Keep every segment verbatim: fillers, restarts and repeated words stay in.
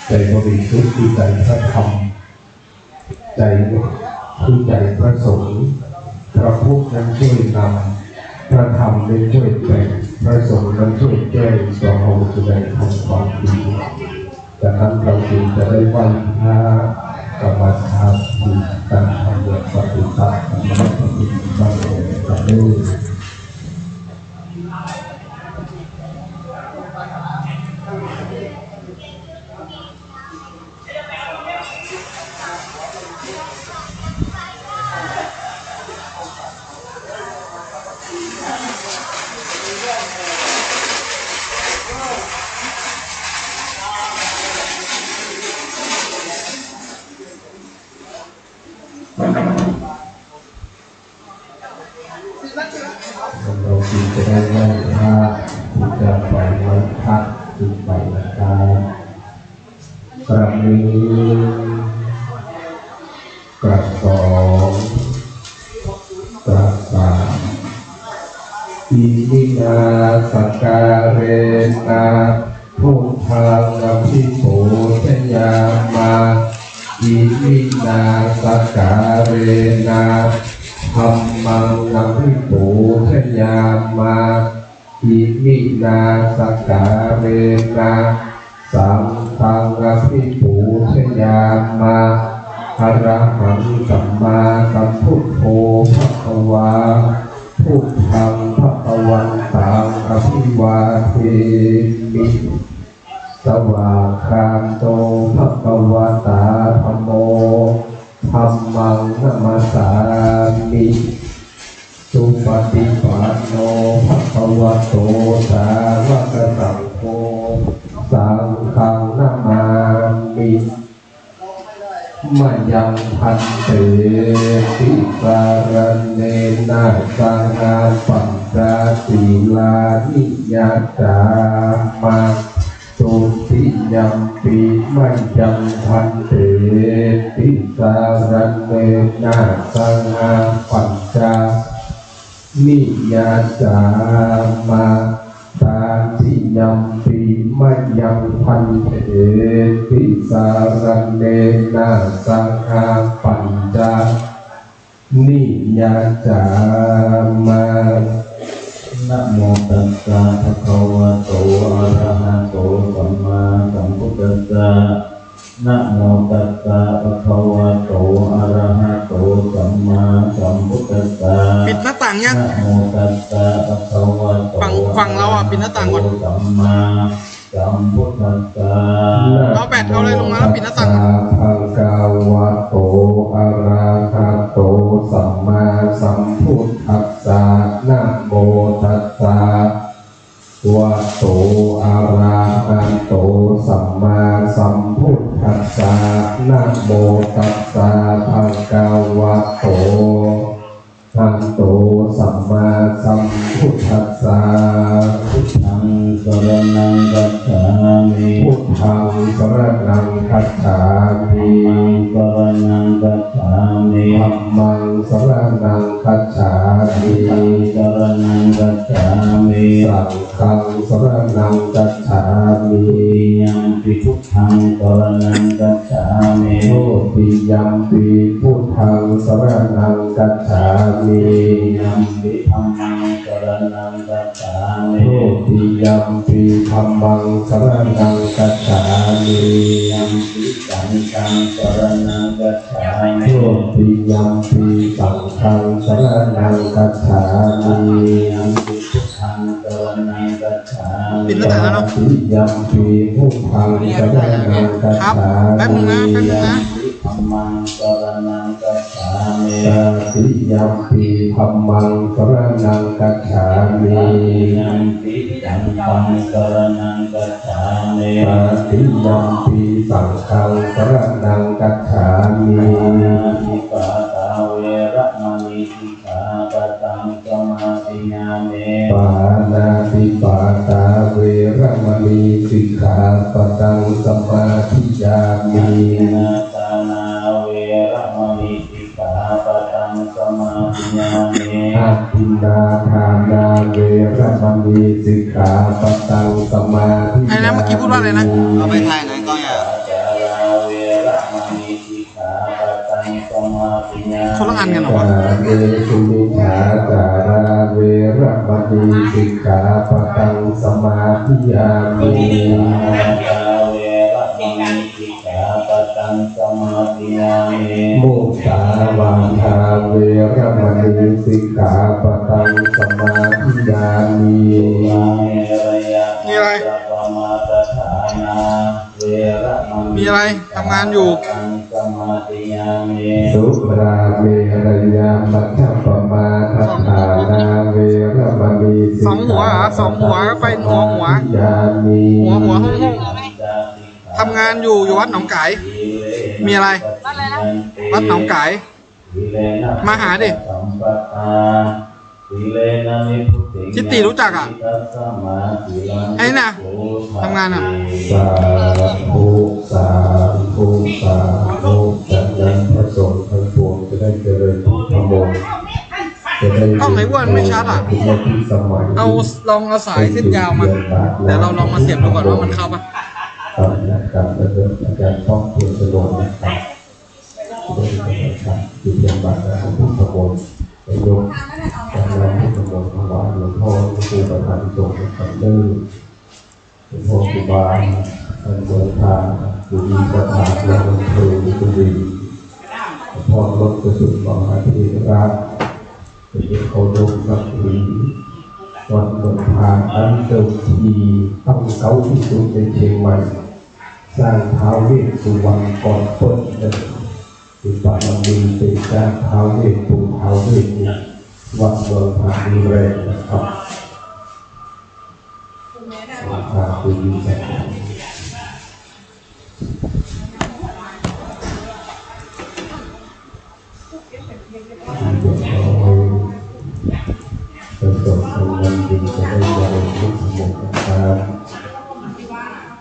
ใจบริสุทธิ์คือใจพระธรรม ใจคือใจพระสงฆ์ พระพุทธนั้นช่วยนำ พระธรรมนั้นช่วยแบ่ง พระสงฆ์นั้นช่วยแจ้ง เราจะได้ทำความดี ดังนั้นเราจึงจะได้ไหว้พระ กรรมฐาน ตามธรรมเนียมปฏิบัติ ปฏิบัติกันด้วย เราจึงจะได้ไหว้พระ ที่จะไปไหว้พระ จึงไปนะครับ กราบหนึ่ง กราบสอง กราบสาม Iminā sakkārena buddhaṃ abhipūjayāma. Iminā sakkārena dhammaṃ abhipūjayāma. Iminā sakkārena saṅghaṃ abhipūjayāma. Arahaṃ sammāsambuddho bhagavā, buddhaṃ bhagavantaṃ abhivādemi. Svākkhāto bhagavatā dhammo, dhammaṃ namassāmi. Supaṭipanno bhagavato sāvakasaṅgho, saṅghaṃ namāmi. Mayaṃ bhante tisaraṇena saha pañca sīlāni yācāma. Dutiyampi mayaṃ bhante tisaraṇena saha pañca sīlāni yācāma. Tatiyampi mayaṃ bhante tisaraṇena saha pañca sīlāni yācāma. Namo tassa bhagavato arahato sammāsambuddhassa. Namo tassa bhagavato arahato sammāsambuddhassa. ปิดหน้าต่างยัง Namo tassa bhagavato ฝั่ง ฝั่งเราอะ ปิดหน้าต่างก่อน arahato sammā sambuddhassa. เอาแบตเอาอะไรลงมาแล้วปิดหน้าต่าง Namo tassa bhagavato arahato sammāsambuddhassa. Namo tassa bhagavato arahato sammāsambuddhassa. Namo tassa bhagavato arahato sammāsambuddhassa. Buddhaṃ saraṇaṃ gacchāmi. Buddhaṃ saraṇaṃ gacchāmi. Dhammaṃ saraṇaṃ gacchāmi. Dhammaṃ saraṇaṃ gacchāmi. Saṅghaṃ saraṇaṃ gacchāmi. Saṅghaṃ saraṇaṃ gacchāmi. Dutiyampi buddhaṃ saraṇaṃ gacchāmi. Dutiyampi buddhaṃ saraṇaṃ gacchāmi. Dutiyampi dhammaṃ saraṇaṃ gacchāmi. Dutiyampi dhammaṃ saraṇaṃ gacchāmi. Dutiyampi saṅghaṃ saraṇaṃ gacchāmi. Dutiyampi saṅghaṃ saraṇaṃ gacchāmi. Tatiyampi buddhaṃ saraṇaṃ gacchāmi. ปิดหน้าต่างแล้วเนอะ Tatiyampi buddhaṃ saraṇaṃ gacchāmi. ครับ แป๊บนึงนะ แป๊บนึงนะ Tatiyampi dhammaṃ saraṇaṃ gacchāmi. Tatiyampi dhammaṃ saraṇaṃ gacchāmi. Tatiyampi saṅghaṃ saraṇaṃ gacchāmi. Tatiyampi saṅghaṃ saraṇaṃ gacchāmi. Pāṇātipātā veramaṇī sikkhāpadaṃ samādiyāmi. Pāṇātipātā veramaṇī sikkhāpadaṃ samādiyāmi. Adinnādānā veramaṇī sikkhāpadaṃ samādiyāmi. Adinnādānā veramaṇī sikkhāpadaṃ samādiyāmi. ไอ้นะ เมื่อกี้พูดว่าอะไรนะ เอาไปถ่ายหน่อยกล้องใหญ่ กันเหรอวะ Gāmesu micchācārā veramaṇī sikkhāpadaṃ samādiyāmi. Micchācārā veramaṇī sikkhāpadaṃ samādiyāmi. Musāvādā veramaṇī sikkhāpadaṃ samādiyāmi. Surāmerayamajjapamādaṭṭhānā veramaṇī มีอะไร ทำงานอยู่ sikkhāpadaṃ samādiyāmi. Surāmerayamajjapamādaṭṭhānā veramaṇī สองหัวเหรอ sikkhāpadaṃ สองหัว ไปหัว หัว samādiyāmi. หัว หัว ห้อง ห้อง ทำงานอยู่ อยู่วัดหนองก๋าย มีอะไร วัดหนองก๋าย มาหาดิ ทิติรู้จักอะ ไอ้น่ะ ทำงานอะ Sādhu, sādhu, sādhu. จากนั้นพระสงฆ์ทั้งปวงจะได้เจริญพุทธมนต์ จะได้ เอ้า ไหนว่ามันไม่ชัดอะ ถึงวันที่สมัย เอา ลองเอาสายเส้นยาวมา เดี๋ยวเราลองมาเสียบดูก่อนว่ามันเข้าปะ ตามหลักการดำเนินอาจารย์ป้อม เพียรชโนนนะครับ ได้ทำการจุดเทียนบัตรนะครับ พุทธมนต์ ยกการนำพุทธมนต์ถวายหลวงพ่อพระครูประธานสงฆ์นะครับ เด้อ หลวงพ่อครูบาอาจารย์ ท่านเจ้าท่านผู้มีศรัทธา และอำเภอวิบูลย์ หลวงพ่อรถกระสุนมหาเถรราช เป็นที่เคารพนับถือ วัดหนองพาน อันเดิมทีตั้งเก๊าที่สุดในเชียงใหม่ สร้างท้าวเวสสุวรรณก่อนเปิ้ลนะครับ เป็นบารมีเป็นเจ้าท้าวเวสปู่ท้าวเวสเนี่ย วัดหนองพานนี่แรงนะครับ หลวงตาคุณมีสัจจะ ที่เดือดร้อน ประสบภัยนั้นจึงจะได้เจริญพุทธมนต์นะครับ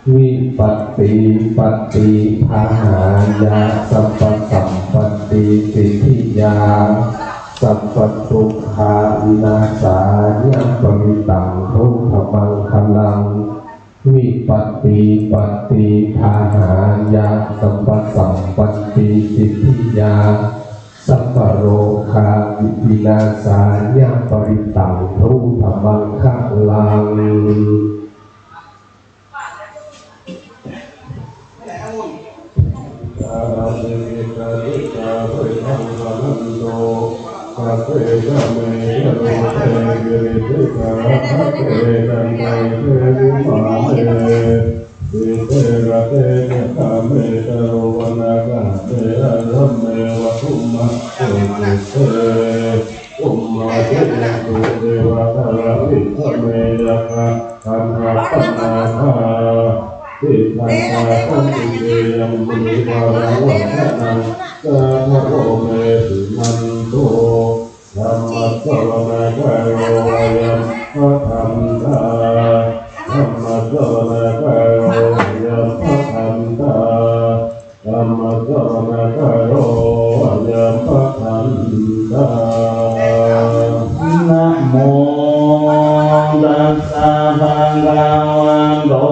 Vipattipaṭibāhāya sabbasampattisiddhiyā sabbadukkhavināsāya parittaṃ brūtha maṅgalaṃ. Vipattipaṭibāhāya sabbasampattisiddhiyā sabbarogavināsāya parittaṃ brūtha maṅgalaṃ. Bhummā cāyantu devā jalathalavisame yakkhagandhabbanāgā, tiṭṭhantā santike yaṃ munivaravacanaṃ sādhavo me suṇantu. Dhammassavanakālo ayambhadantā. Dhammassavanakālo ayambhadantā. Dhammassavanakālo ayambhadantā. Namo tassa bhagavato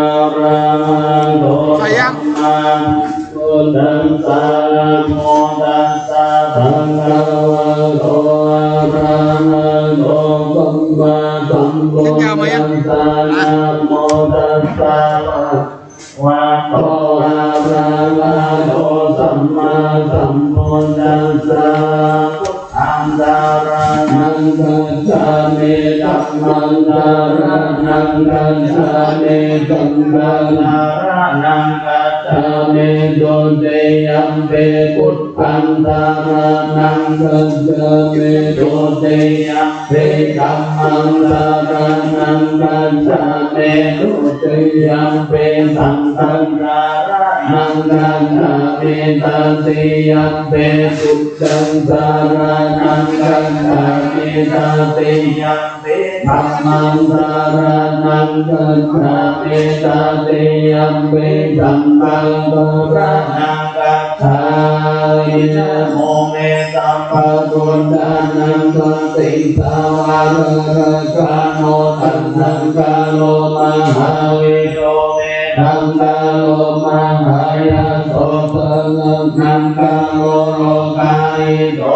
arahato ใส่ยัง sammāsambuddhassa. Namo tassa bhagavato arahato sammāsambuddhassa. เส้นยาวไหมอะ Namo tassa bhagavato arahato sammāsambuddhassa. Buddhaṃ saraṇaṃ gacchāmi. Dhammaṃ saraṇaṃ gacchāmi. Saṅghaṃ saraṇaṃ gacchāmi. Dutiyampi buddhaṃ saraṇaṃ gacchāmi. Dutiyampi dhammaṃ saraṇaṃ gacchāmi. Dutiyampi saṅghaṃ saraṇaṃ gacchāmi. Tatiyampi buddhaṃ saraṇaṃ gacchāmi. Tatiyampi dhammaṃ saraṇaṃ gacchāmi. Tatiyampi saṅghaṃ saraṇaṃ gacchāmi. Namo me sabbabuddhānaṃ satisavararakkhaṇotaṇhaṅkaro mahāvīro medhaṅkaro mahāyaso saraṇaṅkaro lokahito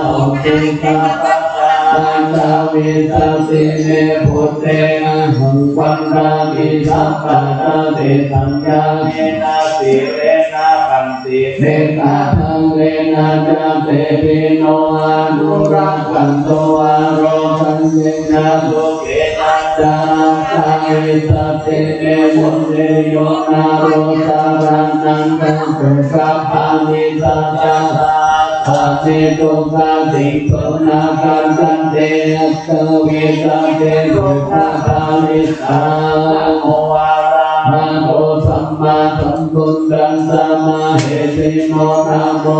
hontu sabbadā. Aṭṭhavīsati me bhūte ahaṃ vandāmi sabbadā. Tesāṃ ñāṇena sīlena bhante mettā bhāvena ca tepi no anurakkhantu ārogyena sukhena ca. Aṭṭhavīsati me bhūte yo naro saraṇaṃ gato sabbāni sattā sabbāni dukkhāsi so na kañcati. Aṭṭhavīsati dukkhaparisā. Namo arahato sammāsambuddhassa mahesino. Namo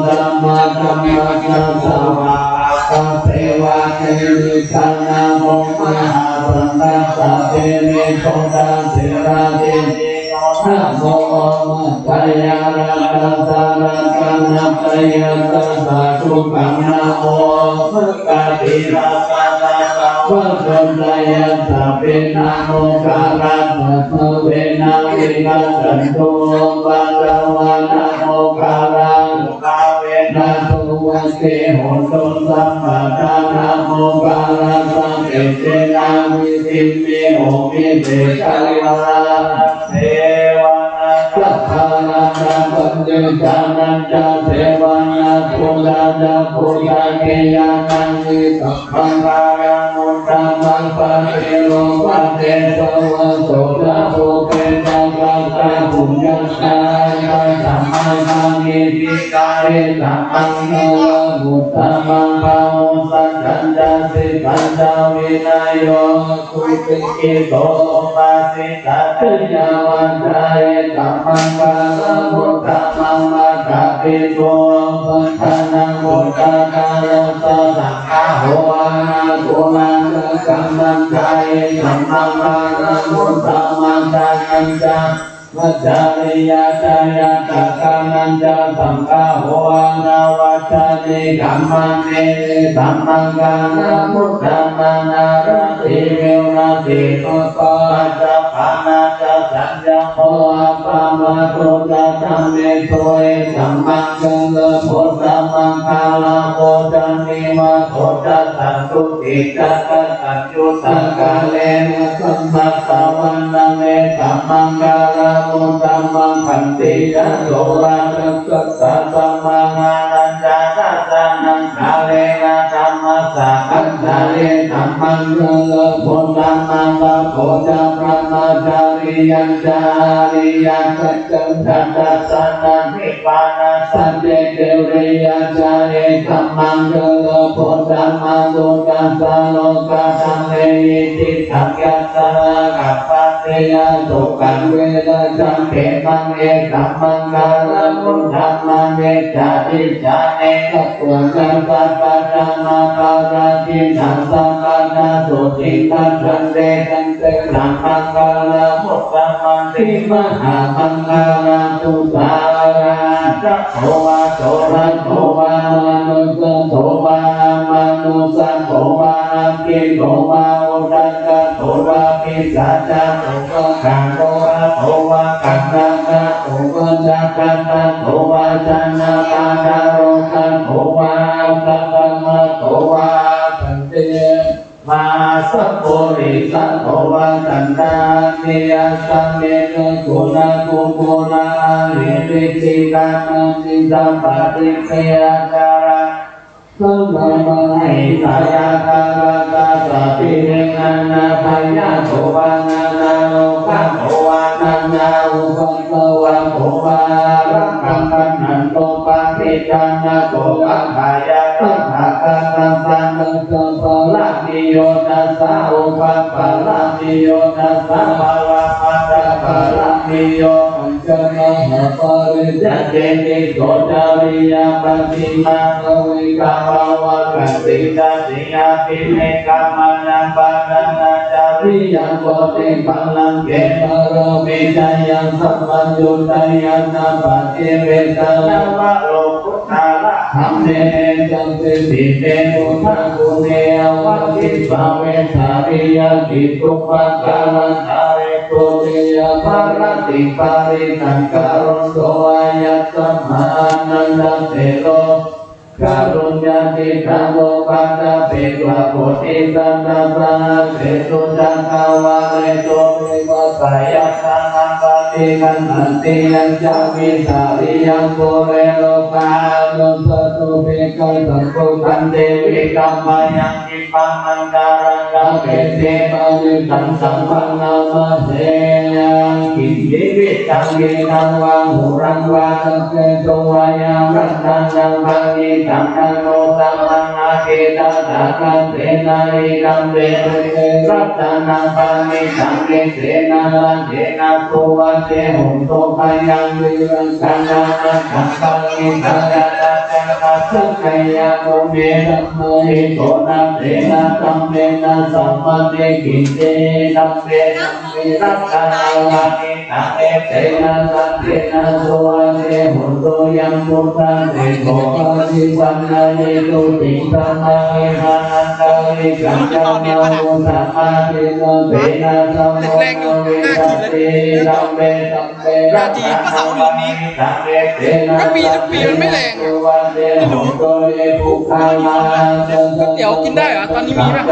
dhammadhammassa svākkhātasseva tenidha. Namo mahāsaṅghassāpi me buddhasirāsi. Namo omātyāraddhassa ratanattayassa sādhukaṃ. Namo omātyāraddhassa vatthuttayassapi. Namokārassa bhāvena vigacchantu upaddavā. Namokāranubbhāvena suvatthi hotu sabbadā. Namokārassa tejena vidhimhi homi tejavā. Sevanā sabbaṃ pañcasīlānañca sevanā, pūjā ca pūjanīyānaṃ etaṃ maṅgalamuttamaṃ. Paṭirūpadesavāso ca pubbe ca katapuññassa etam maṅgalamuttamaṃ. Bāhusaccañca sippañca vinayo susikkhito ubhāsitā ca yā vācā etam maṅgalamuttamaṃ. Mātāpituupaṭṭhānaṃ puttadārassa saṅgaho anākulā ca kammattā etam maṅgalamuttamaṃ. Dānañca dhammacariyā ca ñātakānañca saṅgaho anavajjāni kammāni etam maṅgalamuttamaṃ. Āratī viratī pubbañjapaṇā ca saññamo appamādo ca dhammesu etam maṅgalamuttamaṃ. Gāravo ca nivāto ca santuṭṭhī ca kataññutā kālena dhammassavanaṃ etam maṅgalamuttamaṃ. Khantī ca sovacassatā samaṇānañca dassanaṃ kālena dhammasākacchā etam maṅgalamuttamaṃ. Tapo ca brahmacariyañca ariyasaccāna dassanaṃ nibbānasacchikiriyā ca etam maṅgalamuttamaṃ. Phuṭṭhassa lokadhammehi cittaṃ yassa na kampati Sukhaṃ virajaṃ khemaṃ etam maṅgalam uttamaṃ. Icchāmi ca ekaputtaṃ sabbaṭṭhānapparadīnaṃ sabbattha sotthiṃ gacchanti, taṃ tesaṃ maṅgalam uttamanti. Mahāmaṅgalasuttaṃ. Saṅgaho vā soḷaso vā manussaso vā amanussaso vā aggito vā udakaso vā pisācato vā khāṇukaso vā kaṇṭakaso vā candamaso vā janapadarogaso vā asaddhammaso vā appaṭivā sappurisato vā caṇḍavisakuṇakukkuraahivicchikamaṇisappadīpiaccha- -raṇāgasayakkharakkhasādīhi nānābhayato vā nānārogato vā nānāupaddavato vā ārakkhaṃ gaṇhantu. Paṭiggaṇhatu aggappatto tassa dasapallaviyo, dasa upapallavo dasa paramatthapallavo pañca mahāpariccāge tisso cariyā pacchimabbhave gabbhāvakkantiṃ jātiṃ abhinikkhamanaṃ padhānacariyaṃ bodhipallaṅke pāramī sayaṃ sampayuttā ñāṇappaṭivedhaṃ navalokuttaraṃ brahmāyanti. Sīse buddhaguṇe āvajjitvā vesāliyā tīsu pākārantaresu tiyāmarattiṃ parittaṃ karonto āyasmā ānandatthero kāruññacittaṃ upaṭṭhapetvā koṭisatasahassesu cakkavāḷesu devatā yassanāmāni gaṇhanti yañca vesāliyaṃ pure rogānussatupakkhisaṃsu. Taṃ te vikramayā khippamantaradhāpesi parittaṃ sabbaṃ nāma se. Yaṅkiñci vittaṃ idha vā huraṃ vā saggesu vā yaṃ ratanaṃ paṇītaṃ na no samaṃ atthi tathāgatena idampi buddhe ratanaṃ paṇītaṃ etena saccena suvatthi hotu. Mayaṃ virattā nāma saṅghamhi satthā sattā saṅghāya mame dhamme ito na tena dhammena saṃvatthi kiñci idampi saṅghe ratanaṃ paṇītaṃ etena saccena suvatthi hotu. Yaṃ buddhaseṭṭho paṭivaṇṇayī suciṃ samaṃ vihāraṃ antalikkhañca bāhuṃ samādhinā tena dhammo na vijjati dhamme หน้าที่ก็เสาร์อาทิตย์นี้ ก็มีทุกปีมันไม่แรงอะ ไม่รู้ ก็เดี๋ยวกินได้เหรอ ตอนนี้มีป่ะ ไ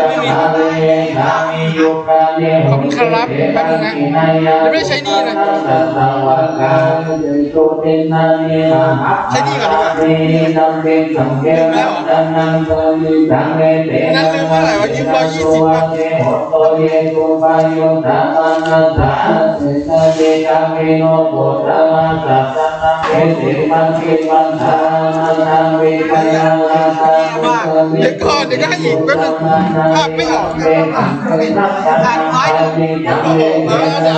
ม่มี ขอบคุณครับ แป๊บนึงนะ ยังไม่ได้ใช้หนี้เลย ใช้หนี้ก่อนดีกว่า ลืมแล้วเหรอ นัดลืมเท่าไหร่วะ ยืมร้อยยี่สิบป่ะ เดี๋ยวก่อน เดี๋ยวก็ให้อีกแป๊บนึง ภาพไม่ออก อ่านท้ายเดี๋ยวก็ออกมาแล้วนะ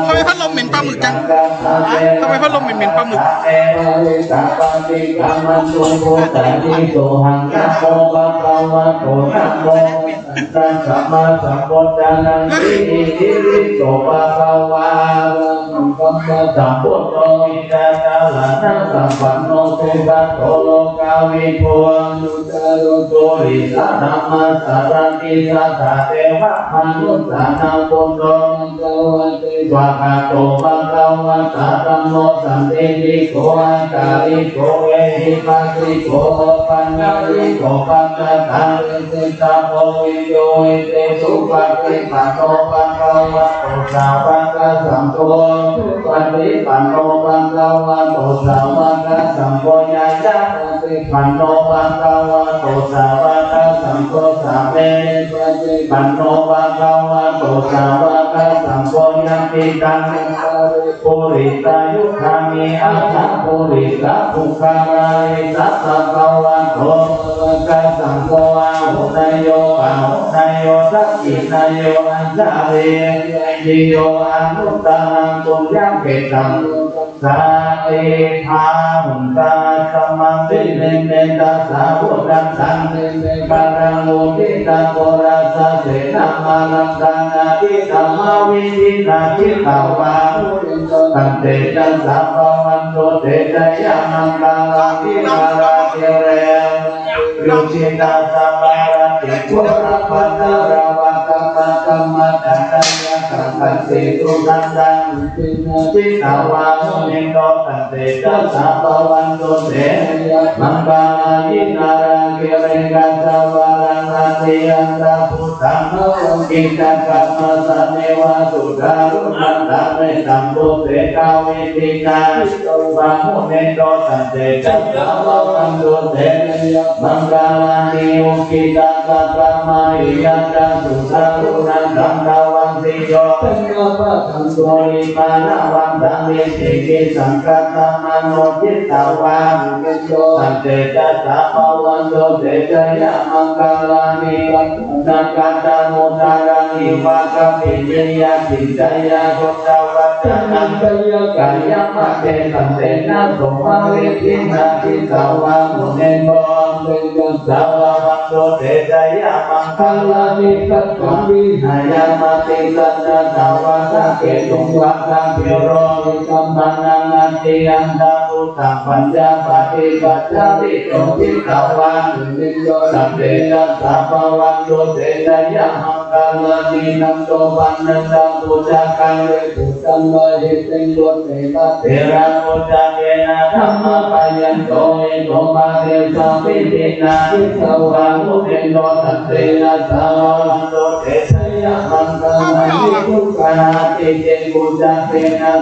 ทำไมพัดลมเหม็นปลาหมึกจัง ทำไมพัดลมเหม็นเหม็นปลาหมึก Sammāsambuddho vijjācaraṇasampanno sugato lokavidū. Arahaṃ sammāsambuddho vijjācaraṇasampanno sugato lokavidū. Anuttaro purisadammasārathi satthā devamanussānaṃ buddho bhagavāti. Svākkhāto bhagavatā dhammo sandiṭṭhiko akāliko ehipassiko opanayiko paccattaṃ veditabbo viññūhīti. Supaṭipanno bhagavato sāvakasaṅgho, ujupaṭipanno bhagavato sāvakasaṅgho, ñāyapaṭipanno bhagavato sāvakasaṅgho, sāmīcipaṭipanno bhagavato sāvakasaṅgho, yadidaṃ purisadammasārathi purisadammasārathi aṭṭha purisapuggalā, esa bhagavato sāvakasaṅgho, āhuneyyo pāhuneyyo dakkhiṇeyyo añjalikaraṇīyo anuttaraṃ puññakkhettaṃ lokassāti. Bāhuṃ sahassamabhinimmitasāvudhantaṃ grīmekhalaṃ uditaghorasasenamāraṃ dānādidhammavidhinā jitavā mutino taṃtejasā bhavatu te jayamaṅgalāni. Nāḷāgiriṃ ukkhittakhaggamatihatthasudāruṇantaṃ iddhībhisaṅkhatamano rājabala Aṅgulīkaṃ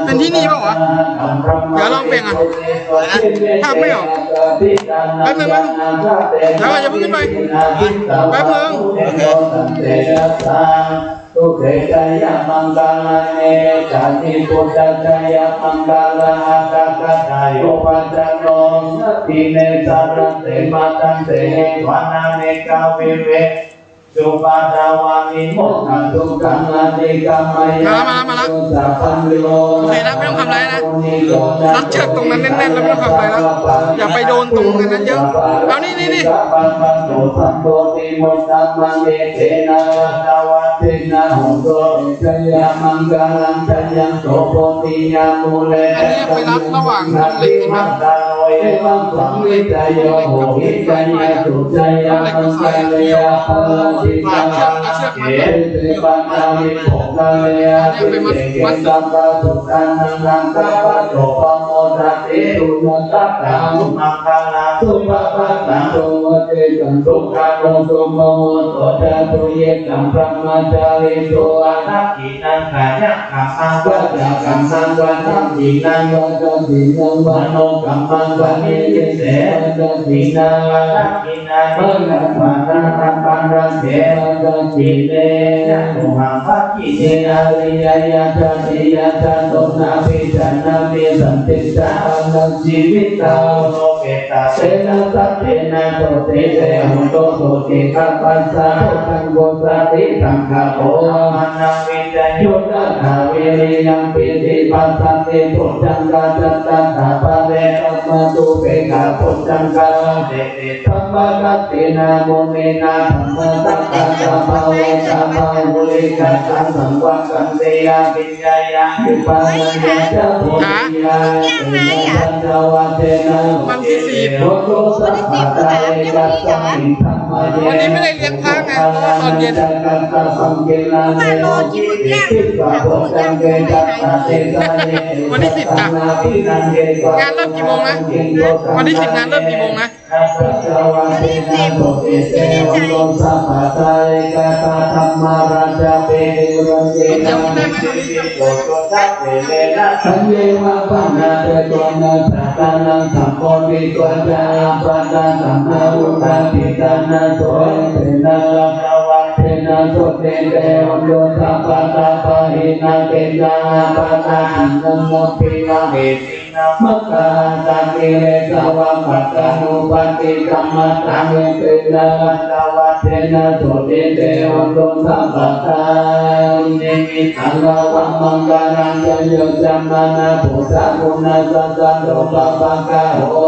เป็นที่นี่เปล่าวะ เดี๋ยวลองเปลี่ยนก่อน ภาพไม่ออก แป๊บนึง แป๊บนึง Buddhajayamaṅgalāni, buddhajayamaṅgalaaṭṭhagāthā yo vācano dinadine sarate matandī hitvānanekavividhāni cupaddavāni mokkhaṃ sukhaṃ adhigameyya. มาละ มาละ มาละ โอเคนะ ไม่ต้องทำอะไรนะ รัดเชือกตรงนั้นแน่นๆ แล้วไม่ต้องทำอะไรแล้ว อย่าไปโดนตรงนั้นเยอะ เอา นี่ นี่ นี่ อันนี้ไปรัดระหว่างเหล็กเห็นไหม เหล็กก็ใส่ อันนี้ไปมัด มัด Sukhāno sumuhutto ca suyiṭṭhaṃ brahmacārisu. Adakkhiṇaṃ kāyakammaṃ vācākammaṃ padakkhiṇaṃ, padakkhiṇaṃ manokammaṃ paṇidhī te padakkhiṇā, padakkhiṇāni katvāna labhantatthe padakkhiṇe. Yatohaṃ dakkhiṇe ariyānaṃ jātiyā jāto, nābhijanāmi santiṭṭhā atthajīvitaṃ. Etena saccena sotthi te hotu sukhitattassa. Buddhaṃ bojjati saṅghaṃ bojjati dhammānaṃ vicayo tathā viriyampīti passaddhi bojjhaṅgā ca tathāpare dhammacūpekkhā bojjhaṅgā ca sampādattena muninā dhammacakkaṃ sabbaṃ veda bahulīkatā saṃvattanti abhiññāya nibbānāya ca bodhiyā. Tena saccavajjena วันที่สิบ hotu sabbadā ekasmiṃ dhammacette วันนี้ไม่ได้เลี้ยงพระไง เพราะว่าตอนเย็น วันที่สิบจ้ะ งานเริ่มกี่โมงนะ วันที่สิบงานเริ่มกี่โมงนะ Maggāhatakilesāva pattānuppattidhammataṃ. Etena saccavajjena sotthi te hotu sabbadā. Dukkhanimittāni avamaṅgalāni. Jayo cāmanāpo sakuṇassa saddo pāpaggaho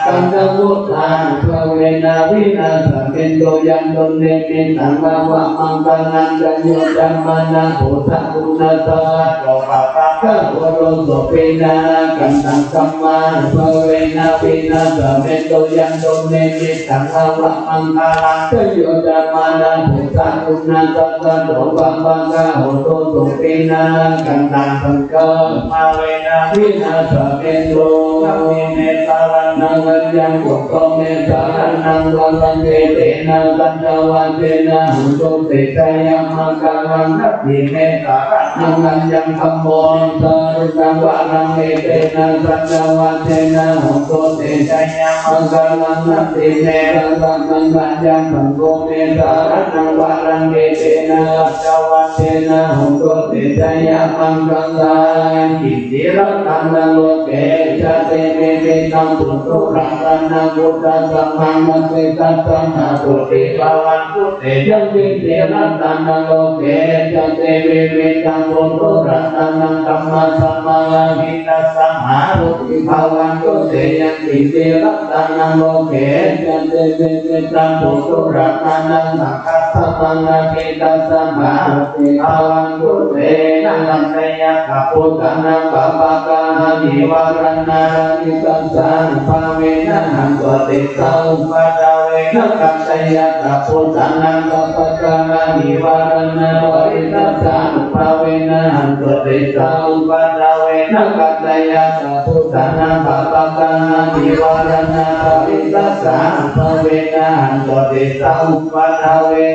kaṇhaṃ vuṭṭhānubhāvena vināsamentu. Yandunnimittaṃ avamaṅgalañca yo cāmanāpo sakuṇassa saddo pāpaggaho dussupinaṃ akantaṃ dhammānubhāvena vināsamentu. Yandunnimittaṃ avamaṅgalañca yo cāmanāpo sakuṇassa saddo pāpaggaho dussupinaṃ akantaṃ saṅghānubhāvena vināsamentu. Khamatthi me saraṇaṃ aññaṃ, buddho me saraṇaṃ varaṃ, etena saccavajjena hotu te jayamaṅgalaṃ. Natthi me saraṇaṃ aññaṃ, dhammo me saraṇaṃ varaṃ, etena saccavajjena hotu te jayamaṅgalaṃ. Natthi me saraṇaṃ aññaṃ, saṅgho me saraṇaṃ varaṃ, etena saccavajjena hotu te jayamaṅgalaṃ. Yaṅkiñci ratanaṃ loke jayasiddhi vividhaṃ puthu, ratanaṃ buddhasamaṃ natthi, tasmā sotthī bhavantu te. Yaṅkiñci ratanaṃ loke jayasiddhi vividhaṃ puthu, ratanaṃ dhammasamaṃ natthi, tasmā sotthī bhavantu te. Yaṅkiñci ratanaṃ loke jayasiddhi vividhaṃ puthu, ratanaṃ saṅgha samaṃ natthi, tasmā sotthī bhavantu te. Na kañcayatha bhūtānaṃ pāpaggahanivāraṇā, parittassānubhāvena hantvā tesaṃ upaddave. Na kañcayatha bhūtānaṃ pāpaggahanivāraṇā, parittassānubhāvena hantvā tesaṃ upaddave. Na kañcayatha bhūtānaṃ pāpaggahanivāraṇā, parittassānubhāvena hantvā tesaṃ upaddave.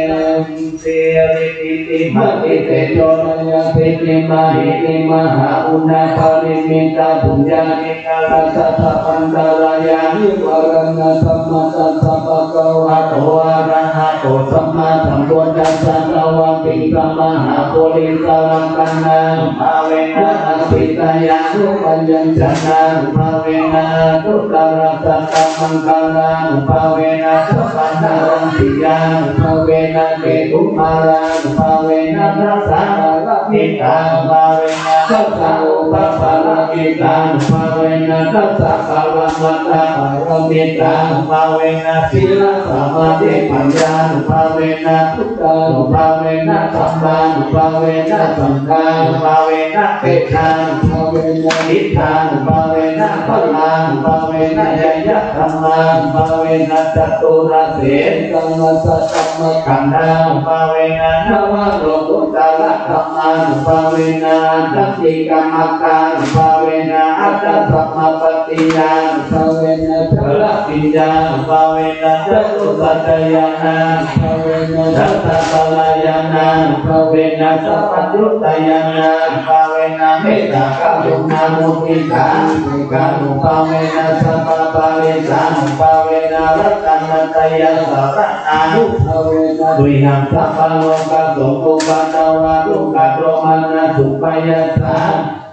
Siriddhitimatitejojayasiddhimahiddhimahāguṇāparimitapuññādhikāra sabbantarāyanivāraṇasamatthassa bhagavato arahato sammāsambuddhassa dvattiṃsamahāpurisalakkhaṇānubhāvena abhiddhāya nubyañjanānubhāvena aṭṭhuttarasatamaṅgalānubhāvena sabbantarāyanubhāvena ketumālānubhāvena dasapāramitānubhāvena dasaupapāramitānubhāvena dasaparamatthapāramitānubhāvena sīlasamādhipaññānubhāvena buddhānubhāvena dhammānubhāvena saṅghānubhāvena tejānubhāvena iddhānubhāvena balānubhāvena ñeyyadhammānubhāvena caturāsītisahassadhammakkhandhānubhāvena navalokuttaradhammānubhāvena aṭṭhaṅgikamaggānubhāvena aṭṭhasamāpattiyānubhāvena chaḷabhiññānubhāvena catusaccañāṇānubhāvena dasabalañāṇānubhāvena sabbaññutañāṇānubhāvena mettākaruṇāmuditāupekkhānubhāvena sabbaparittānubhāvena ratanattayasaraṇānubhāvena tuyhaṃ sabbalokasokoupaddavadukkhadomanassupāyāsā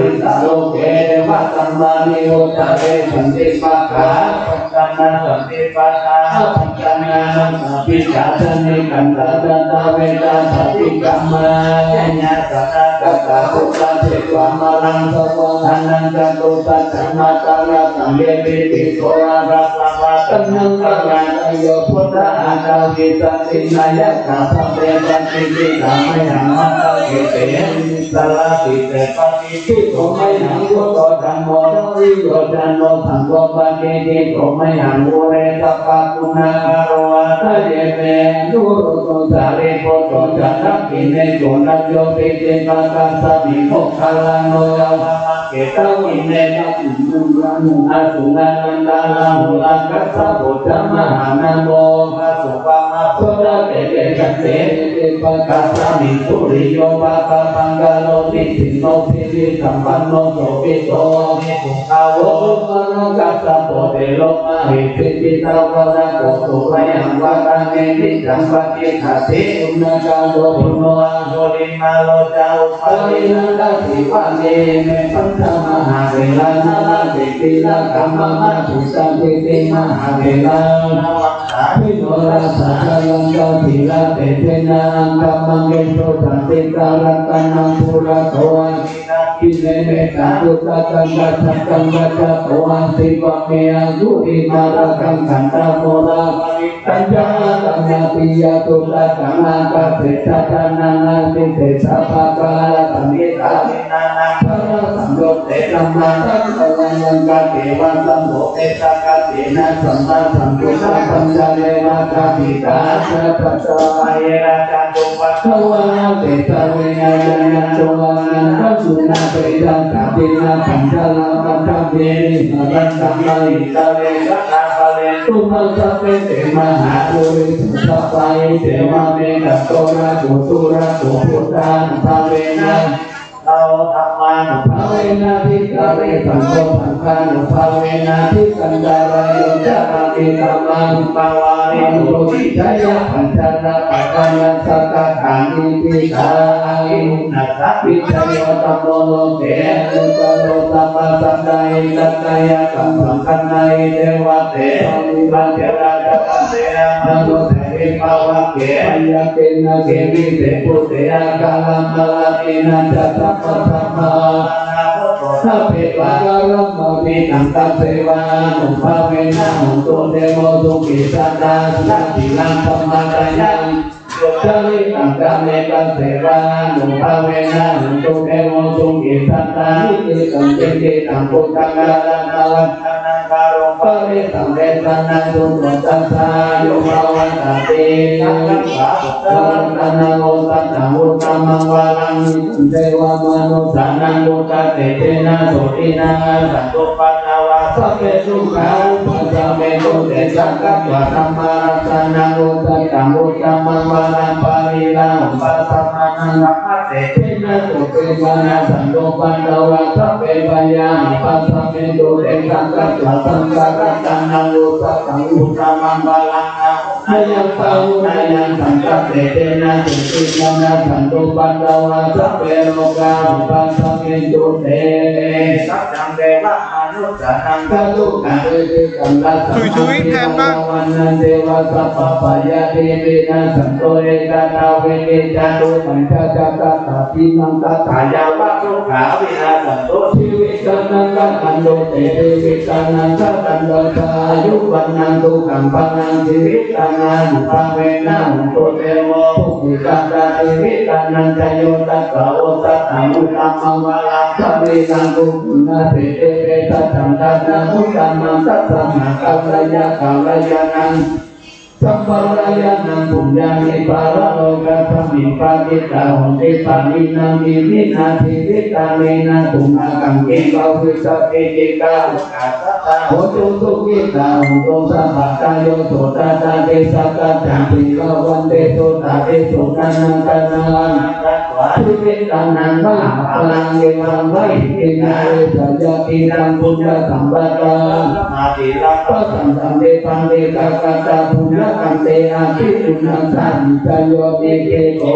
Parittā loke vataṃ vanivuttare santi pakā pañca na santi pakā pañca na na sabbi sāsane kattā dattā vedha sabbi kamma yāyā sanā kattā buddha devā maraṃ savāhanaṃ catusaccāmatarasaṃ ye piviso arasavā taṇhaṅkarādayo buddhā aṭṭhavīsati nāyakā sabbe patiṭṭhitā mayhaṃ matthake te munisārā sīse patiṭṭhito mayhaṃ buddho dhammo dvilocano saṅgho patiṭṭhito mayhaṃ ure sabbaguṇākaro hadaye me anuruddho sārīputto ca dakkhiṇe koṇḍañño piṭṭhibhāgasmiṃ moggallāno ca vāmake taruṇe dakkhiṇaṃ vāmake āsuṃ ānandarāhulā kassapo ca mahānāmo ubhāsuṃ vāmasotake. Ekaṃ te piṭṭhibhāgasmiṃ suriyo va pabhaṅkaro nisinno sirisampanno sobhito munipuṅgavo. Kumārakassapo thero mahesī cittavādako so mayhaṃ vadane niccaṃ patiṭṭhāsi guṇākaro. Puṇṇo aṅgulimālo ca upālī nandasīvalī ime pañca mahātherā nalāṭe tilakā mama. Duggāhadiṭṭhibhī mahātherā navaggaṃ sābhī norasā jalantā sīlatejena aṅgamaṅgesu saṇṭhitā. Ratanaṃ purato āsi dakkhiṇe mettasuttakaṃ dhajaggaṃ pacchato āsi vāme aṅgulimālakaṃ. Khandhamoraparittañca āṭānāṭiyasuttakaṃ ākāse chadanaṃ āsi sesā pākārasaṇṭhitā. Bālasaṃyutte sammāsambuddhānaṃ katvāna sambodhe sakaccena sammāsambuddhapañjareva ṭhāpitābhāsatā. Bāhirajjhattupaddavā āseṭṭhavināyānato ānandaṃ guṇābhedhaṃ jātinapañjaramaddhamhi vihāraṃ sammāhitā. Venkatācalaṃ parittaṃ tumhaṃ sabbe te mahāpurisāsabhā. Iccevamevaṃ cattāro āgū āgū buddhānubhāvena, dhammānubhāvena ādi tarī, saṅghānubhāvena ādi antarāyo, carāmi dhammānubhāvena bodhiyā pañca paṭhaviṃ sakkaṭṭhāni. Iti sā ādi uṇhissavijayo dhammo loke anuttaro sabbasatthā. Etaṃ tayassaṃ saṅghaṃ na hi devate pavipajjena ca paccayabhāso ca vipavake abyākena khemite bhūte akālamaraṇena ca sabbadhammānaṃ attabhūto sabbevakāramādittaṃ tasseva ānubhāvena hotu devo sukhī sadā. Sacchikālaṃ dhammacayaṃ yo cāritaṃ kāme tasseva ānubhāvena hotu devo sukhī sadā. Nikkhittaṃ cintitaṃ puggaḷā ratanaṃ ātaṃ kāruṃ parittaṃ desanaṃ suṇotu tassa āyuṃ pavaḍḍhatīti. Saṅghaṃ buddhaṃ ratanaṃ osathaṃ uttamaṃ varaṃ hitaṃ devamanussānaṃ buddhatejena sotthinā nassantupaddavā sabbe dukkhā vūpasamentu te. Saṅghaṃ dhammaratanaṃ osathaṃ uttamaṃ varaṃ pariḷāhūpasamanaṃ dhammatejena sotthinā nassantupaddavā sabbe bhayā vūpasamentu te. Saṅghaṃ saṅgharatanaṃ osathaṃ uttamaṃ varaṃ āhuneyyaṃ pāhuneyyaṃ saṅghatejena sotthinā nassantupaddavā sabbe rogā vūpasamentu te. Saccaṃ devamanussānaṃ Anuttaraṃ gātukaṃ veditabbaṃ. Sui sui, แทนบ้าง Vandeteva sabbabhayā vinassatu. Etadāhu vigacchantu pañcasatadīnaṃ, tathā yāva dukkhavināsantu, jīvitānaṃ rakkhantu te, jīvitā rakkhantattha, āyu vaṇṇaṃ sukhaṃ balaṃ, jīvitā āyuvaṇṇānubhāvena hotu devo, pūjitā ca jīvitā jayo tathā. Osathaṃ uttamaṃ varaṃ, sārīraṃ sudhunaseṭṭhe, tejasaṃ dānamuttamaṃ, tasmā kālāya kalyāṇaṃ, sampādāya puññāni, paralokasmiṃ patiṭṭhā honti pāṇinanti. Iminā jīvitāni nāthamakaṃ kiṃ bhavissati, dīghā hotu sukhitā hontu sabbadā. Yo sodātādisā saccavicī bhavanti, sodādi sudānādanā, jīvitā mahapphalaṃ, evaṃ vā iminā riddhiyabhisaṅkhuddhasampadaṃ, pasannā nibbindetā kattā, puññakaṅkhe abhipūressanti. Jayo nikkhipo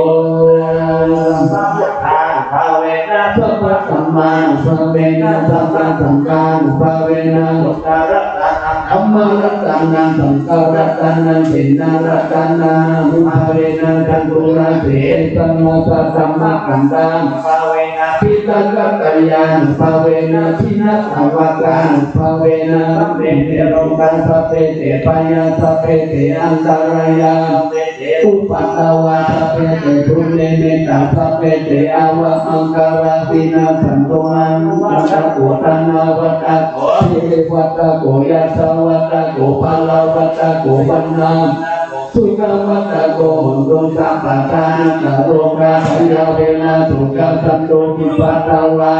sabbadhammānubhāvena, sabbasaṅghānubhāvena, sabbasaṅghānubhāvena, buddharatanaṃ dhammaratanaṃ saṅgharatanaṃ tiṇṇaṃ ratanānubhāvena, caturāsītisahassadhammakkhandhānubhāvena, piṭakattayānubhāvena, jinasāvakānubhāvena, sabbe te rogā sabbe te bhayā sabbe te antarāyā, sabbe te upaddavā sabbe te dunnimittā sabbe te avamaṅgalā vinassantu. Āyuvaḍḍhako dhanavaḍḍhako sirivaḍḍhako yasavaḍḍhako balavaḍḍhako vaṇṇavaḍḍhako sukhavaḍḍhako hotu sabbadā. Dukkharogabhayā verā sokā sattu cupaddavā,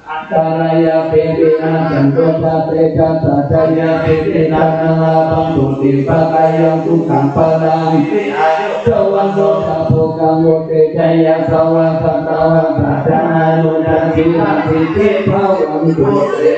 antarāyāpi vinassantu ca tejasā. Jayasiddhi dhanaṃ lābhaṃ sotthi bhāgyaṃ sukhaṃ balaṃ, siri āyu ca vaṇṇo ca bhogaṃ vuḍḍhī ca yasavā, satavassā ca āyū ca jīvasiddhī bhavantu te.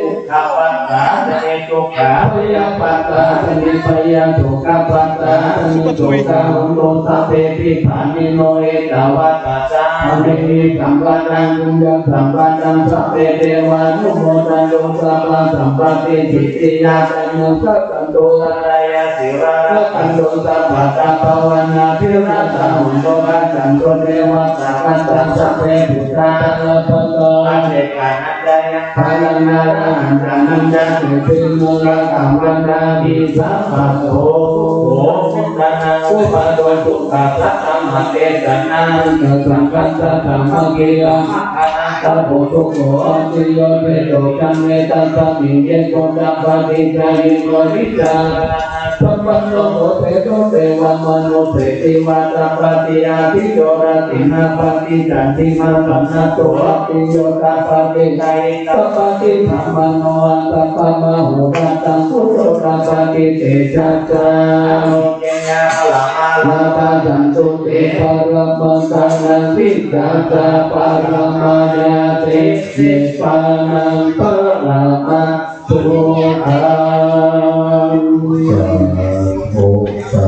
Dukkhappattā ca niddukkhā, bhayappattā ca nibbhayā, sokappattā ca nissokā, hontu sabbepi pāṇino. Ettāvatā ca amhehi sambhataṃ puññasampadaṃ, sabbe devānumodantu sabbasampattisiddhiyā. Jayassu jayamaṅgale, jayassu jayamaṅgale. Rakkhantu sabbadā, bhavantābhiratā hontu, gacchantu devatāgatā. Sabbe buddhā balappattā, paccekānañca yaṃ balaṃ, arahantānañca siddhiṃ, mokkhaṃ vandāmi sabbaso. Buddhānaṃ uppādo, sukhā saddhammadesanā, saṅghassa sāmaggī, tapo sukho ātiyo. Peto ca me tassa mihi, koṇḍappāti ca iho, icchāsaramaṇasampanno, gotrabhū devamanussūti, vāsavassī ātiyo, dakkhiṇāpāti candimā, paṇṇaraso ātiyo, tappāti ca hitabhāgī, samāno āsabhā mahorattaṃ, suddhotā pāti tejasā. Ālokena ālāmakā, lābhā santuṭṭhī paramaṃ sukhaṃ, sītā ca paramāyatī, nibbānaṃ paramā sukhaṃ. สาธุ สา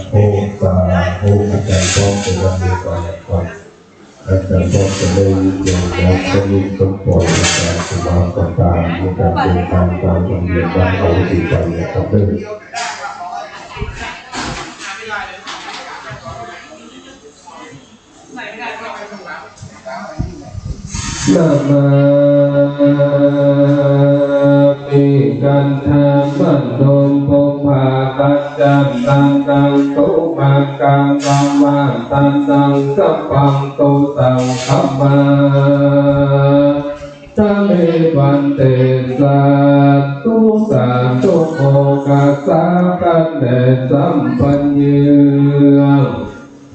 ธุ สาธุ อาจารย์พร้อมจะวันเดียวกันครับ อาจารย์พร้อมจะได้เรียนแล้ว ก็รีบต้องปล่อยอาจารย์สมาประทานในการเดินทางตามธรรมเนียมบ้านเราที่ไปนะครับเด้อ Natthi kaṭṭhamano pubbakantaṃ, taṃ taṃ tumakaṃ dvāratthaṃ sapaṃ to saṅghamā. Dveme bhante sādhu sādhu, mokkhassa bhante sampaññe.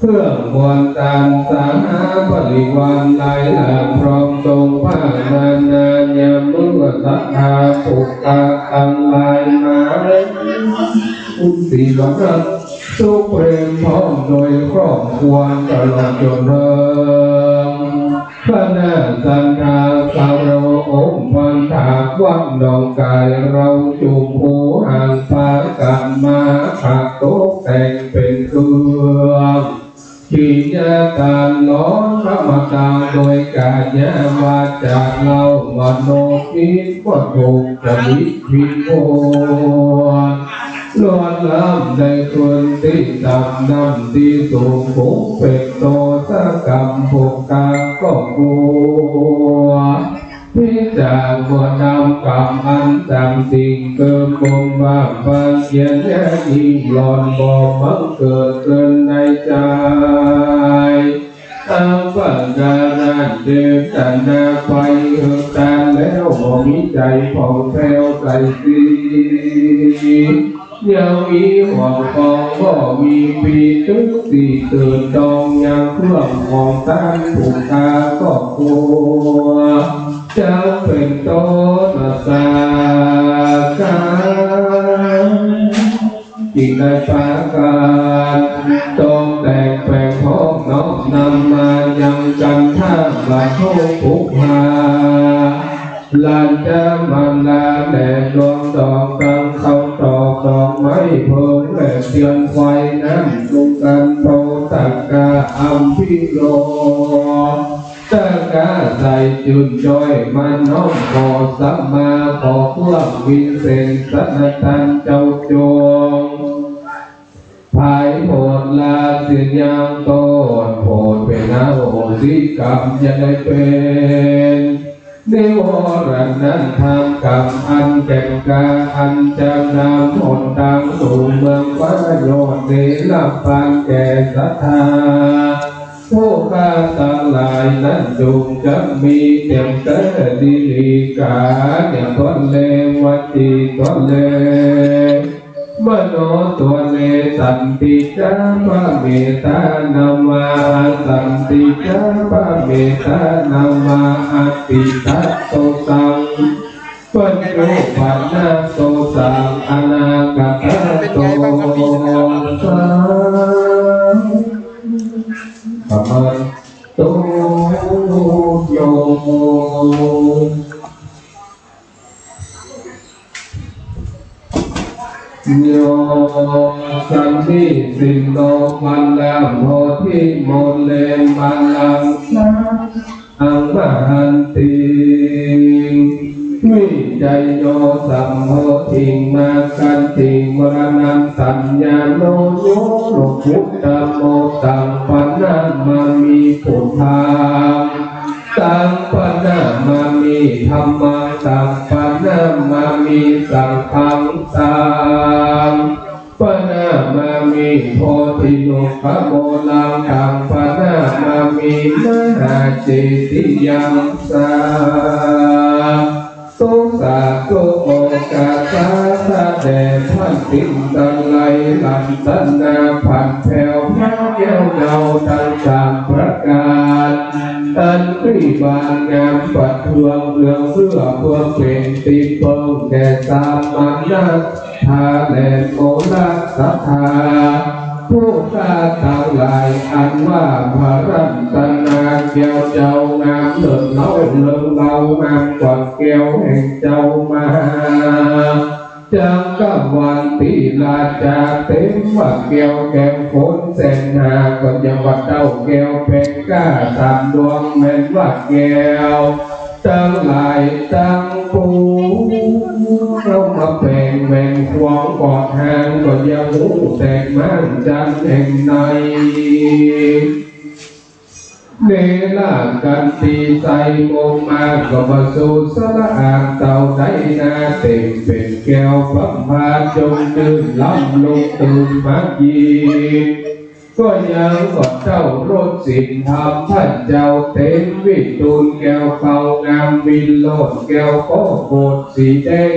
เครื่องบวชตัณหาบริวารหลายหลากพร้อมทรงผ้านานา ยามมื้อศรัทธาผู้กล้าทั้งหลายมา คุณศรีวรรณสุเปรมพร้อมโดยครอบครัวตลอดจนเรื่อง คณะศรัทธาชาวโรองค์พันธาวัดหนองกาย เราจุ่มหูหันพากันมาขัดตกแต่งเป็นเครื่อง กิริยาการน้อมธรรมตาโดยกายะวาจาเล่า มโนคิดว่าถูกจริตผิดควร ล้วนล้ำในคืนที่ต่ำ นำที่สูง ผูกเป็นโทษกรรม ผูกกรรมก็กลัว ที่จากบ่นำกรรมอันจำจริง คือบุญบาปเพียรแย่ยิ่งหล่อนบ่บังเกิดขึ้นในใจ อัปปะการะเจตนาไปเหินตานแล้ว บ่มีใจผ่องแผ้วใสสี ยังมีห่วงของบ่มีปี ตึกสี่ตื่นตองยังเครื่องของท่านผู้ข้าก็กลัว จักเป็นต้นสาขา อีกในประการ ตกแต่งแปลงพร้อมน้อมนำมายังกันท่าบัตรทุกข์หา ลานจามันลาแด่ดวงดอกตังเข้าตอกดอกไม้เพิงและเทียนไฟนั้นจุงกันโทตักกะอัมพิโร ตะกะใส่จุนจ้อยมันน้อมขอสัมมาขอเครื่องวิเศษสนตันเจ้าจง ภายโพดลาสิยังต้นโพดเป็นอโหสิกรรมจะได้เป็น นิวรณ์นั้นทำกรรมอันแก่นกล้าอันจะนำหนทางสู่เมืองฟ้ายอดเนรพันแก่ศรัทธา ผู้ข้าทั้งหลายนั้นจงจะมีเต็มแต่ดีลีกาอย่าทนเลวจีทนเล มโนตัวเลสันติจาพระเมตตานามาสันติจาพระเมตตานามาอติตะโตตัง ปัจจุบันนาโตตังอนาคตาโตสา ประมาณ โตโย โย สันนิสินโน วันลาโพธิมูเล มาลังสา อังมหันติ วิจัยโย สัมโพธิง มาคันติง มรณันตัญญาโน โย โลกุตตโม ตังปะนะมามิ พุทธัง ตังปะนะมามิ ธัมมัง ตังปะนะมามิ สังฆัง ตังปะนะมามิ โพธินุกขโมลัง ตังปะนะมามิ มหาเจติยังสา ธุสาธุโอกาสาสะแด่พันติงตังไลลันตนาผันแผวพระแก้วเงาทั้งสามประการ อันวิมานงามประเทืองเรืองเรือเพื่อเป็นที่เพิ่งแก่สามัญนะ ทาแลโมลศรัทธา ผู้ข้าทั้งหลายอันว่าพระรัตนาแก้วเจ้างามเลิศเล้าเลิศเล้างามกว่าแก้วแห่งเจ้ามหาจักรวาลติราชาเต็มว่าแก้วแก้วคนแสนหาก็ยังว่าเต้าแก้วเป็นก้าสามดวงแม่นว่าแก้ว ทั้งหลายทั้งปวง เอามาแปลงแหว่งขวางบอดหางก็ยังหูแตกม่านจันแห่งใน เนรกันตีใส่มงมาก็มาสู่สระอางเต่าได้นาเต็มเป็นแก้วพัมพาจงตื่นล้ำลุกตื่นมากิน ก็ยังก็เจ้ารถสินธรรมพระเจ้าเต็มวิทูลแก้วเขางามวิโรจน์แก้วก็โกศสีแดง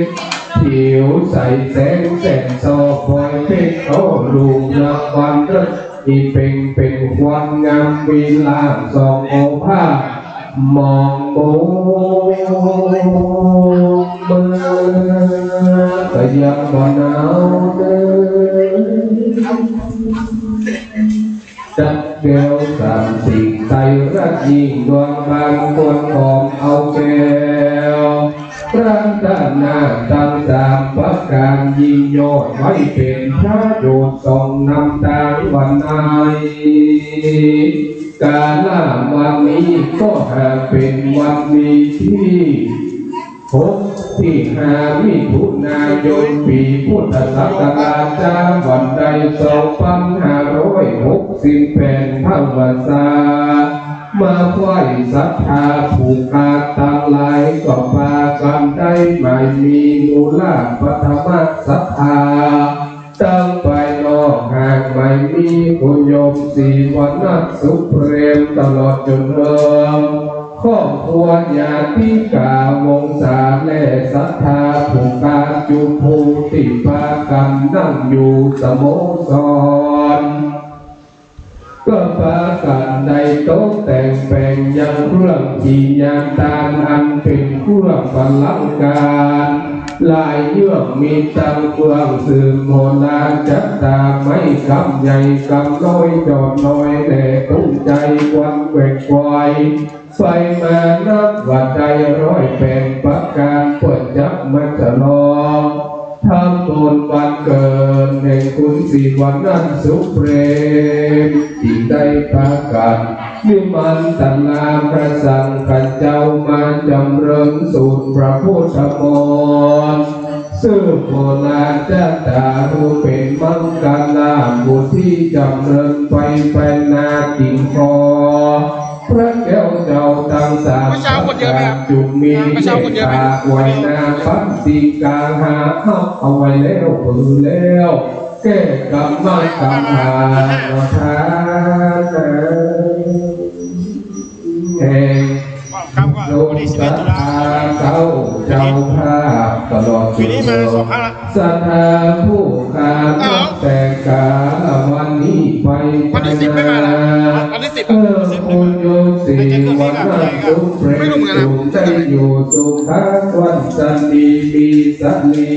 ผิวใสแสงแสนสอพลอยเพ็งโอลุงรางวัลรัตนีเพ็งเป็นควันงามวิลาศสองโอภาส มองมองเมื่อก็ยังบ่หนาวเด้อ จักแก้วสามสิ่งไตรรัตน์ยิ่งดวงบานควรหอมเอาแก้ว รัตนะทั้งสามประการยิ่งยอดไว้เป็นประโยชน์ ส่งนำทางวันไหน กาละวันนี้ก็หากเป็นวันดีที่หก ที่ห้า มิถุนายน ปีพุทธศักราช เช้าวันใด สองพันห้าร้อยหกสิบแปด พระวสา มาไหว้ศรัทธาผู้ขาดทั้งหลาย ก็พากันได้หมายมีมูลปัทมศรัทธา ทั้งภายนอกหากหมายมีคุณโยมศรีวรรณสุเปรม ตลอดจนเริงครอบครัวญาติกาวงศาและศรัทธาผู้ขาดจุภูที่พากันนั่งอยู่สโมสร ก็พากันได้ตกแต่งแปลงยังเครื่องที่ยานทานอันเป็นเครื่องประลังการ หลายเยื่องมีตั้งเครื่องสืบโหราจัตตา ไม้กำใหญ่กำน้อย จอบน้อยและธงชัยควันแกว่งไกว ไปมานับว่าได้ร้อยแปดประการ เพื่อจักมาฉลองทำบุญวันเกิดแห่งคุณศรีวรรณสุเปรม ที่ได้พากันนิมนต์ตลาพระสังฆเจ้ามาจำเริญสูตรพระพุทธมนต์ ซึ่งโหราจัตตา ผู้เป็นมังคลาบุตรที่จำเริญไปไปนาติงคอ พระแก้วเจ้าทั้งสาม เมื่อเช้าคนเยอะไหมครับ ประการ จุ่มมี เมื่อเช้าคนเยอะไหม เมตตาไว้หน้าปันติกาหา เอาไว้แล้ว ปือแล้ว แก้กรรมกรรมฐานแห่ง ครับ ก็ ดวง วันที่สิบเอ็ด ศรัทธา ตุลา เจ้า เจ้าภาพตลอด ปีนี้มาสองครั้งละ ศรัทธาผู้ขาด อ้าว แต่กาละวันนี้ไป วันที่สิบไม่มาเหรอ ไปนา วันที่สิบ เออ สิบ คุณโยมศรีวรรณสุเปรม ไม่รู้เหมือนกันนะ สุขได้อยู่สุขะวันสนีมีสนี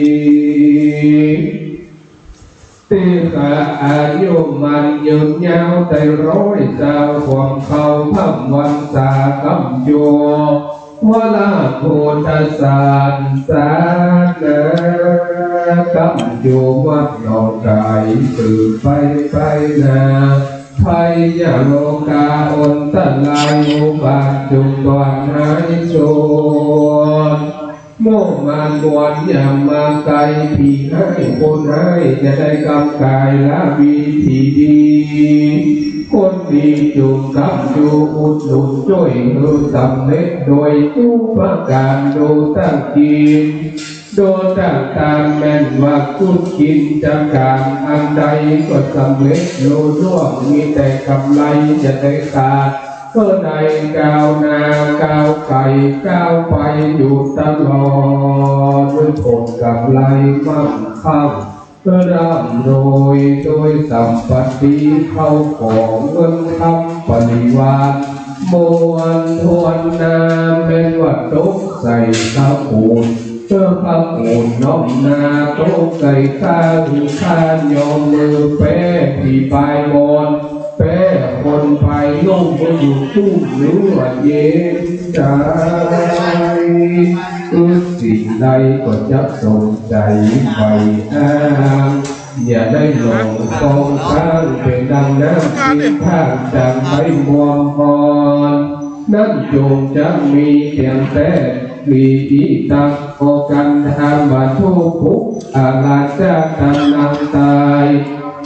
ติขะอายุมั่นยืนยาวได้ร้อยเจ้า ความเข้าพรรษาคำโยวราพุทธศาสนากำโยวัดหนองไก่สืบไปไปนา ภัยยาโรคาอันตรายอุบาทจุดวันหายสูญ โมมานบวชอย่ามาไกล ผีให้คนให้จะได้กำกายละวิธีดี คนดีจุ่มกำอยู่อุดหนุนช่วยหื้อสำเร็จโดยทุกประการดูตั้งกิน ดูตั้งตามแม่นว่าคุณกินจากการอันใดก็สำเร็จลุล่วง มีแต่กำไรจะได้ขาด ก็ได้ก้าวหน้าก้าวไกลก้าวไปอยู่ตลอด ด้วยผลกำไรมั่งคั่งร่ำรวย โดยสัมปติเข้าของเงินคำบริวาร มวลทวนน้ำเป็นวัตถุใส่พระโกศ เพื่อพระโกศน้อมนาโตไก่ข้าหรือข้ายอมมือแป้ที่ปลายมอน แป้คนไปลุ่มก็อยู่ตุ้มเนื้อเย็นใจ คือสิ่งใดก็จะสมใจไปอ้าง อย่าได้หลงคลองช้างเป็นดังน้ำที่ข้างจากไปมวมพร นั่นจงจะมีเพียงแต่มีอิตัง โอกันธรรมะทุกข์อาราชาตานังตาย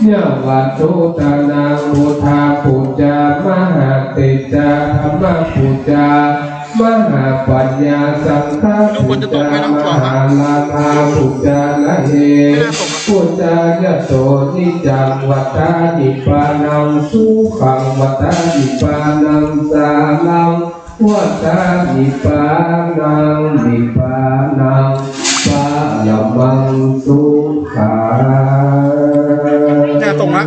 ยะวัตถุตานังพุทธาปุจจามหาเตจาธรรมปุจจามหาปัญญาสังฆปุจจามหาลาภาปุจจาละเห ปุจจายะโสนิจจังวัฏฏานิพพานังสุขังวัฏฏานิพพานังสารัง วัฏฏานิพพานัง นิพพานัง ปะระมังสุขัง หน้าตรงละ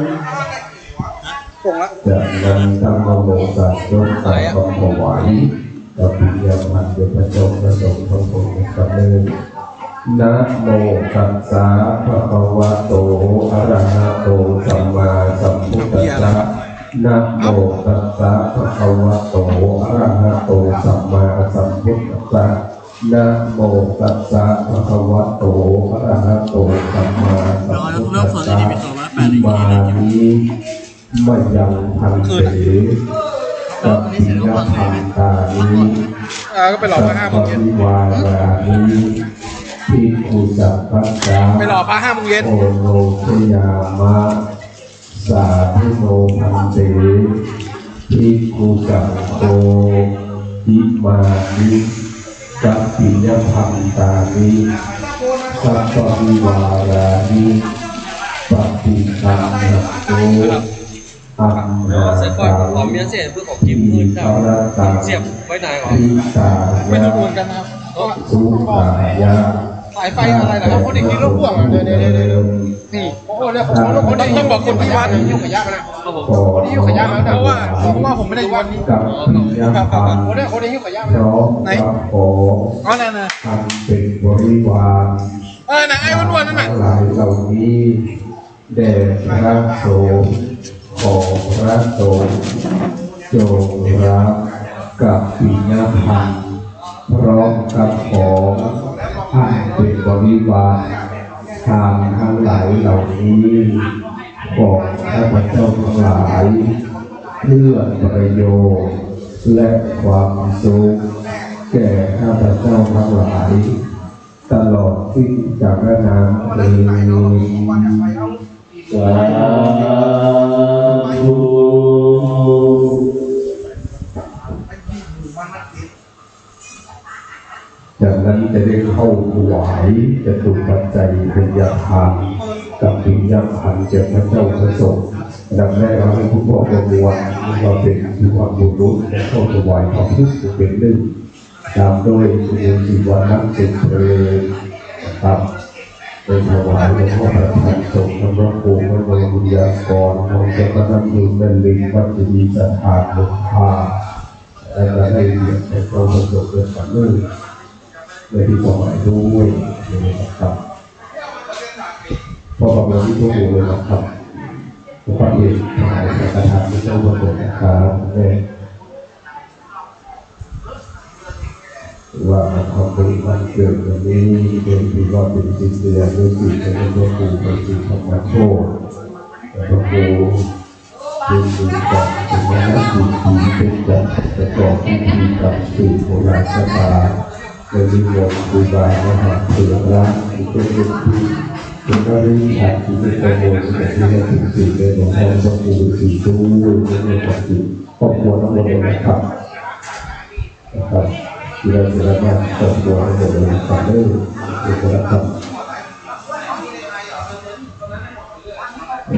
ตรงละ จากนั้นท่านก็โมตัสยกกราบถวาย อภิยามัญญประจงประสงค์พระองค์กันเลย Namo tassa bhagavato arahato sammāsambuddhassa. Namo tassa bhagavato arahato sammāsambuddhassa. Namo tassa bhagavato arahato sammāsambuddhassa. Imāni mayaṃ bhante kappiyabhattāni อ่าก็ไปหล่อพระห้าโมงเย็น saparivārāni bhikkhusaṅghassa ไปหล่อพระห้าโมงเย็น oṇojayāma. Sādhu no bhante bhikkhusaṅgho imāni kappiyabhattāni saparivārāni paṭiggaṇhatu amhātaṃ เสื้อคอผมมีเสื้อเพื่อของกินมืดครับ dīgharattaṃ เสียบไว้ไหนหรอ hitāya ไม่รู้เหมือนกันนะครับ sukhāya สายไฟอะไรนะครับ พวกเด็กกินรถพ่วงอ่ะ เดี๋ยวเดี๋ยวเดี๋ยวเดี๋ยวนี่ โอ้โห แล้วผมรู้คนนี้ต้องบอกคนที่วัด ครับผม คนที่อยู่ขยะนะ เพราะว่าผมว่าผมไม่ได้อยู่วัดนี้ กับปิยพันธ์ คนนี้คนนี้อยู่ขยะ พร้อมกับของ อ๋อนั่นนะ อันเป็นบริวาร เออนะไอ้อ้วนๆนั่นน่ะ ทั้งหลายเหล่านี้แด่พระสงฆ์ ขอพระสงฆ์จงรับกับปิยพันธ์พร้อมกับของอันเป็นบริวารทานทั้งหลายเหล่านี้ของข้าพเจ้าทั้งหลาย เพื่อประโยชน์และความสุขแก่ข้าพเจ้าทั้งหลาย ตลอดสิ้นกาลนานเทอญ สาธุ จากนั้นจะได้เข้าถวายจตุปัจจัยทายทานกับปิยพันธ์แก่พระเจ้าพระสงฆ์ อันดับแรกเราให้คุณพ่อประมวลมาเป็นสุภาพบุรุษและเข้าถวายพระพุทธเป็นหนึ่ง ตามด้วยคุณสิวรรณเป็นเพลงนะครับ ไปถวายหลวงพ่อประธานสงฆ์ พระครูพระบรมวิทยากร ของเจ้าคณะอำเภอแม่ริม วัดเจดีย์สถานหลวงพ่อ และก็ได้เรียนให้เข้าประสบเรื่องฝันเรื่องในที่ถวายด้วยนะครับ เพราะบางวันที่พวกหนูเลยนะครับ พระเอกถวายสังฆทานที่เจ้าประสงค์นะครับ ว่ามาทำบุญวันเกิดวันนี้เป็นถือว่าเป็นสิริมงคลในหลวงปู่พระศรีธรรมโชติ และพระครูเป็นบุญกรรมเป็นมหาบุญที่เป็นการประกอบพิธีกรรมสืบโบราณชะตา และนิมนต์ครูบาอาจารย์เถระที่เป็นลูกศิษย์เป็นพระริชาที่เป็นประโมทแต่ที่ได้ถึงสี่ในหลวงพ่อพระครูสี่ด้วยในวันที่ครอบครัวทั้งหมดเลยนะครับ นะครับ ที่เราจะได้มาครอบครัวทั้งหมดเลยนะครับเด้อเอกลักษณ์ครับ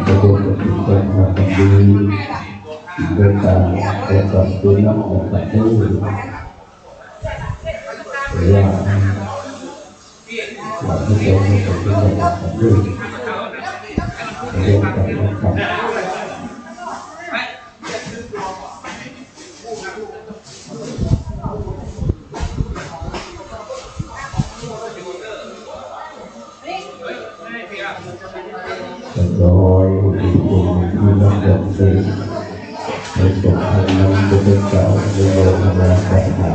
จะร่วมกันถึงการทำความดีด้วยการประกอบด้วยน้ำของพระเจ้าหรือว่าหลังที่เราไม่เป็นที่เราทำด้วยร่วมกันนะครับ ร้อยอุทิศบุญที่รับดอกเตยให้สมทานนำพุทธเจ้าในโลกนาคาถา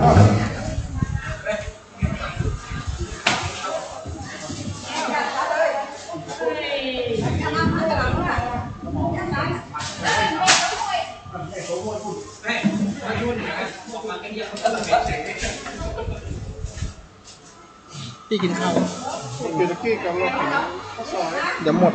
พี่กินข้าว เดี๋ยวกี้กับรถข้าวซอย เดี๋ยวหมด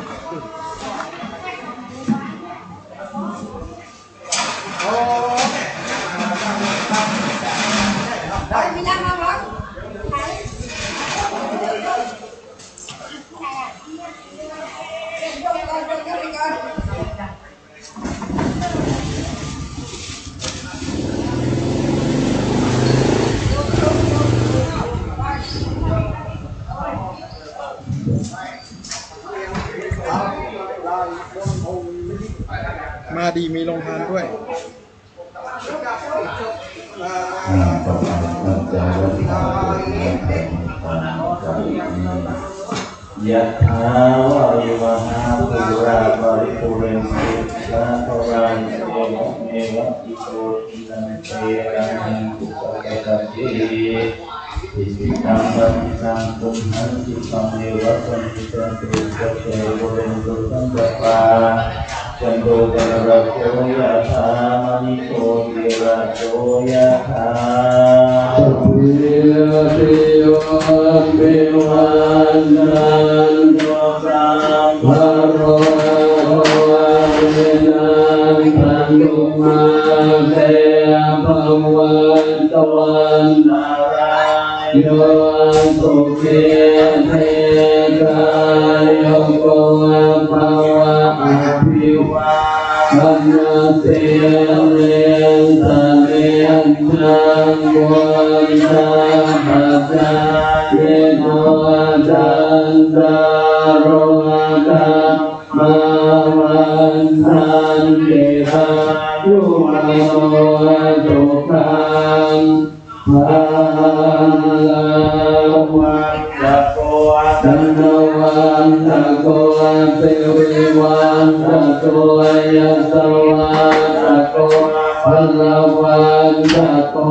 มาดีมีโรงทานด้วย อ่า ต่อไปท่านจะรับทานเป็นทาน Yathā vārivahā pūrā paripūrenti sāgaraṃ, evameva ito dinnaṃ petānaṃ upakappati. Icchitaṃ patthitaṃ tumhaṃ khippameva samijjhatu, sabbe pūrentu saṅkappā, cando paṇṇaraso yathā, maṇi jotiraso yathā. Sabbītiyo vivajjantu, sabbarogo vinassatu, mā te bhavatvantarā yo, sukhī dīghāyuko bhava. Abhivādanasīlissa niccaṃ vuḍḍhāpacāyino, cattāro dhammā vaḍḍhanti, āyu vaṇṇo sukhaṃ balaṃ. Dhanavaḍḍhako sirivaḍḍhako yasavaḍḍhako balavaḍḍhako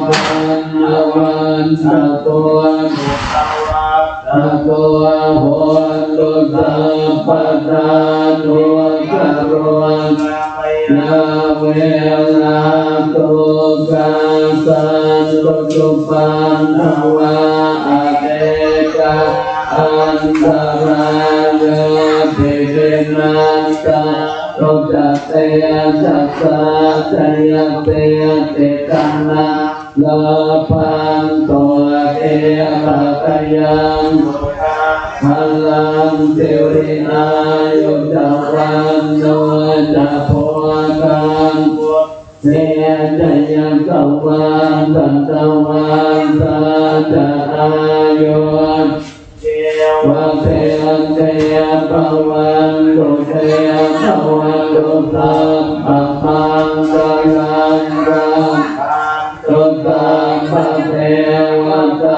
vaṇṇavaḍḍhako sukhavaḍḍhako hotu sabbadā. Dukkharogabhayā verā sokā sattu cupaddavā, anekā antarāyāpi vinassantu ca tejasā. Jayasiddhi dhanaṃ lābhaṃ sotthi bhāgyaṃ sukhaṃ balaṃ, siri āyu ca vaṇṇo ca bhogaṃ vuḍ dhi ca yasavā, satavassā ca āyū ca jīvasiddhī bhavantu te. Bhavatu sabbamaṅgalaṃ, rakkhantu sabbadevatā,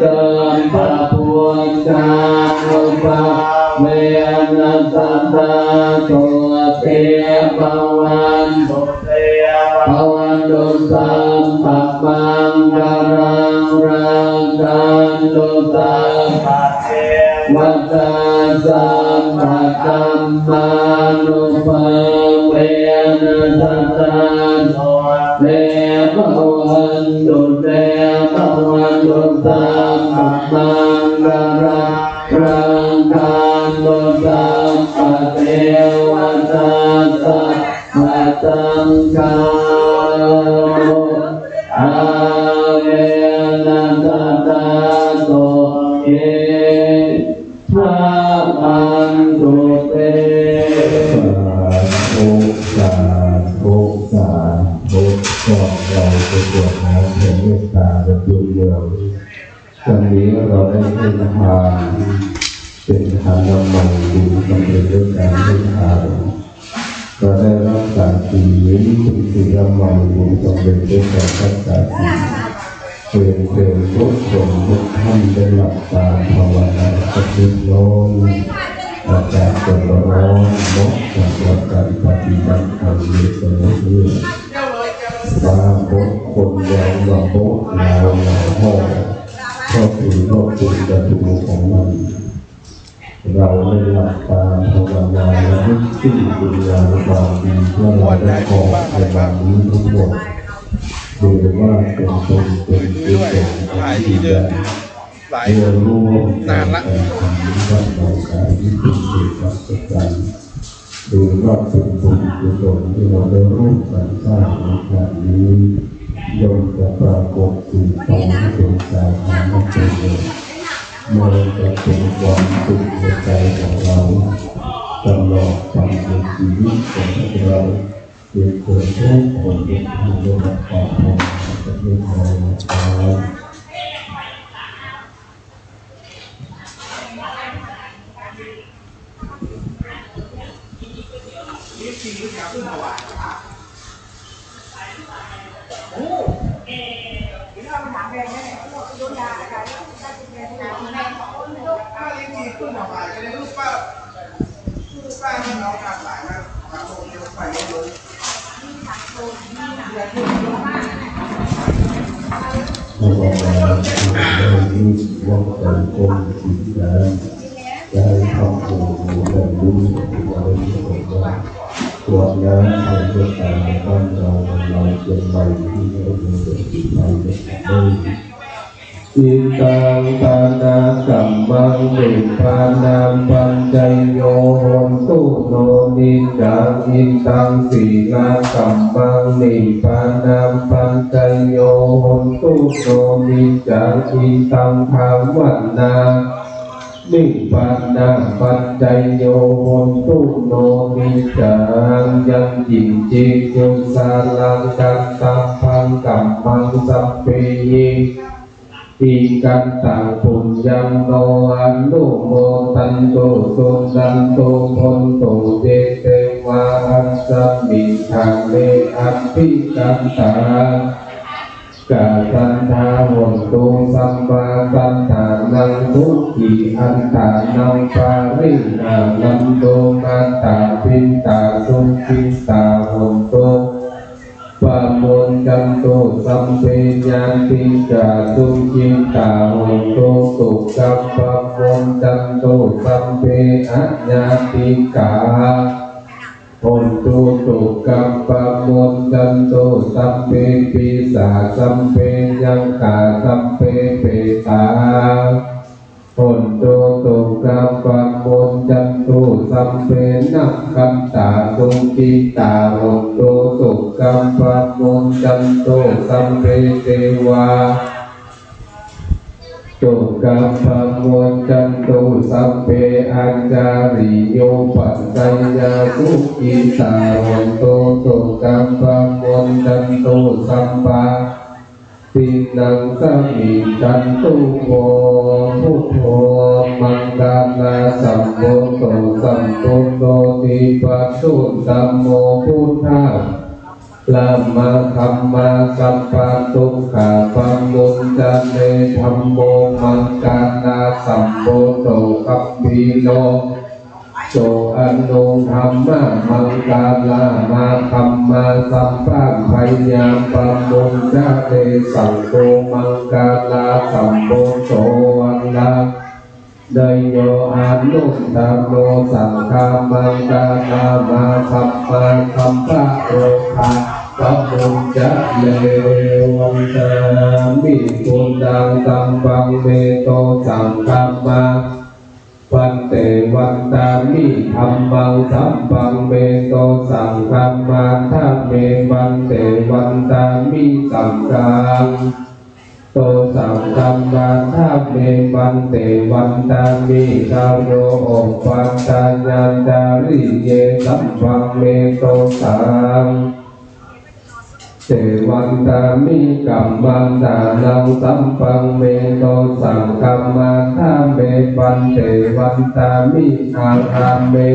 sabbabuddhānubhāvena sadā sotthī bhavantu te. Bhavatu sabbamaṅgalaṃ, rakkhantu sabbadevatā, sabbadhammānubhāvena sadā sotthī bhavantu te. Bhavatu sabbamaṅgalaṃ, rakkhantu sabbadevatā, sabbasaṅghānu bhāvena sadā sotthī bhavantu te. Sādhu, sādhu, sādhu. ก็เราจะกรวดน้ำแผ่เมตตากันด้วยเดียว วันนี้เราได้ให้ทาน เป็นทานน้ำมันบุญสำเร็จด้วยการให้ทาน เราได้รักษาศีล เป็นศีลน้ำมันบุญสำเร็จด้วยการรักษาศีล เรียนเชิญทุกคนทุกท่านได้หลับตาภาวนาสักนิดน้อย อากาศก็ร้อนเนาะ สำหรับการปฏิบัติธรรมในสมัยนี้ บางคนยังมาโบ๊ะหนาวหนาวห้อ ก็ถือว่าเป็นฤดูของมัน เราได้หลับตาภาวนาและนึกถึงคุณงามความดีที่เราได้ก่อในวันนี้ทั้งหมด ถือว่าเป็นบุญเป็นกุศลอันยิ่งใหญ่ เพื่อร่วมกันทำบุญกับเราสาธุชนทุกท่าน ถือว่าเป็นบุญกุศลที่เราได้ร่วมกันสร้างในครั้งนี้ ย่อมจะปรากฏสืบไปให้เป็นสาธารณประโยชน์ มันจะเป็นความสุขในใจของเรา ตลอดไปในชีวิตของพวกเรา เป็นคนทุกคนที่ทำด้วยความปรารถนาจะไม่ขอหลับตา Thank you. ภาวนาให้มีร่างกายคงที่นาน จะให้ทำบุญได้บุญกับเราที่ผมว่า กรวดน้ำให้เมตตาในบ้านเรา ในเชียงใหม่ ที่ให้เมืองเป็นที่ไปในครั้งนี้ Idaṃ dānakammaṃ nibbānapaccayo hotu no niccaṃ. Idaṃ sīlakammaṃ nibbānapaccayo hotu no niccaṃ. Idaṃ bhāvanā nibbānapaccayo hotu no niccaṃ. Yaṅkiñci kusalaṃ kattabbaṃ kammaṃ sabbehi, idaṃ taṃ puññaṃ no anumodantu, suṇantu bhonto ye devā asmiṃ ṭhāne adhigatā. Kasatthā hontu sabbasattānaṃ, sukhī attānaṃ pariharantu. Mātā pitā sukhitā hontu, pamuñcantu sabbe ñātikā sukhitā hontu, dukkhā pamuñcantu sabbe añātikā hontu, dukkhā pamuñcantu sabbe pisā sabbe yakkhā sabbe petā hontu, dukkhā pamuñcantu sabbe nakkhattā sukhitā hontu, sukhā pamuñcantu sabbe devā, dukkhā pamuñcantu sabbe ācariyūpassayā sukhitā hontu, dukkhā pamuñcantu sabbā dīnaṃ. Samijjhantu vo buddho maṅgalasambhūto, sambuddho dvipasūttamo, buddhā paramā dhammā, sabbadukkhā pamuñcare. Dhammo maṅgalasambhūto, gambhīro so aṇuṃ dhammā maṅgalamā dhammā, sabbabhayā pamuñcare. Saṅgho maṅgalasambhūto, vaṇṇaṃ ṇeyo anuttaro, saṅghā maṅgalamā dhammā, sabbarogā pamuñcare. Vandāmi buddhaṃ sabbaṃ me dosaṃ khamatu bhante, vandāmi dhammaṃ sabbaṃ me dosaṃ khamatha me bhante, vandāmi saṅghaṃ dosaṃ khamatha me bhante, vandāmi garoupapatthāya cāriye sabbaṃ me dosaṃ te vandāmi, kammaṭṭhānaṃ sabbaṃ me dosaṃ khamatha me bhante, vandāmi ārāme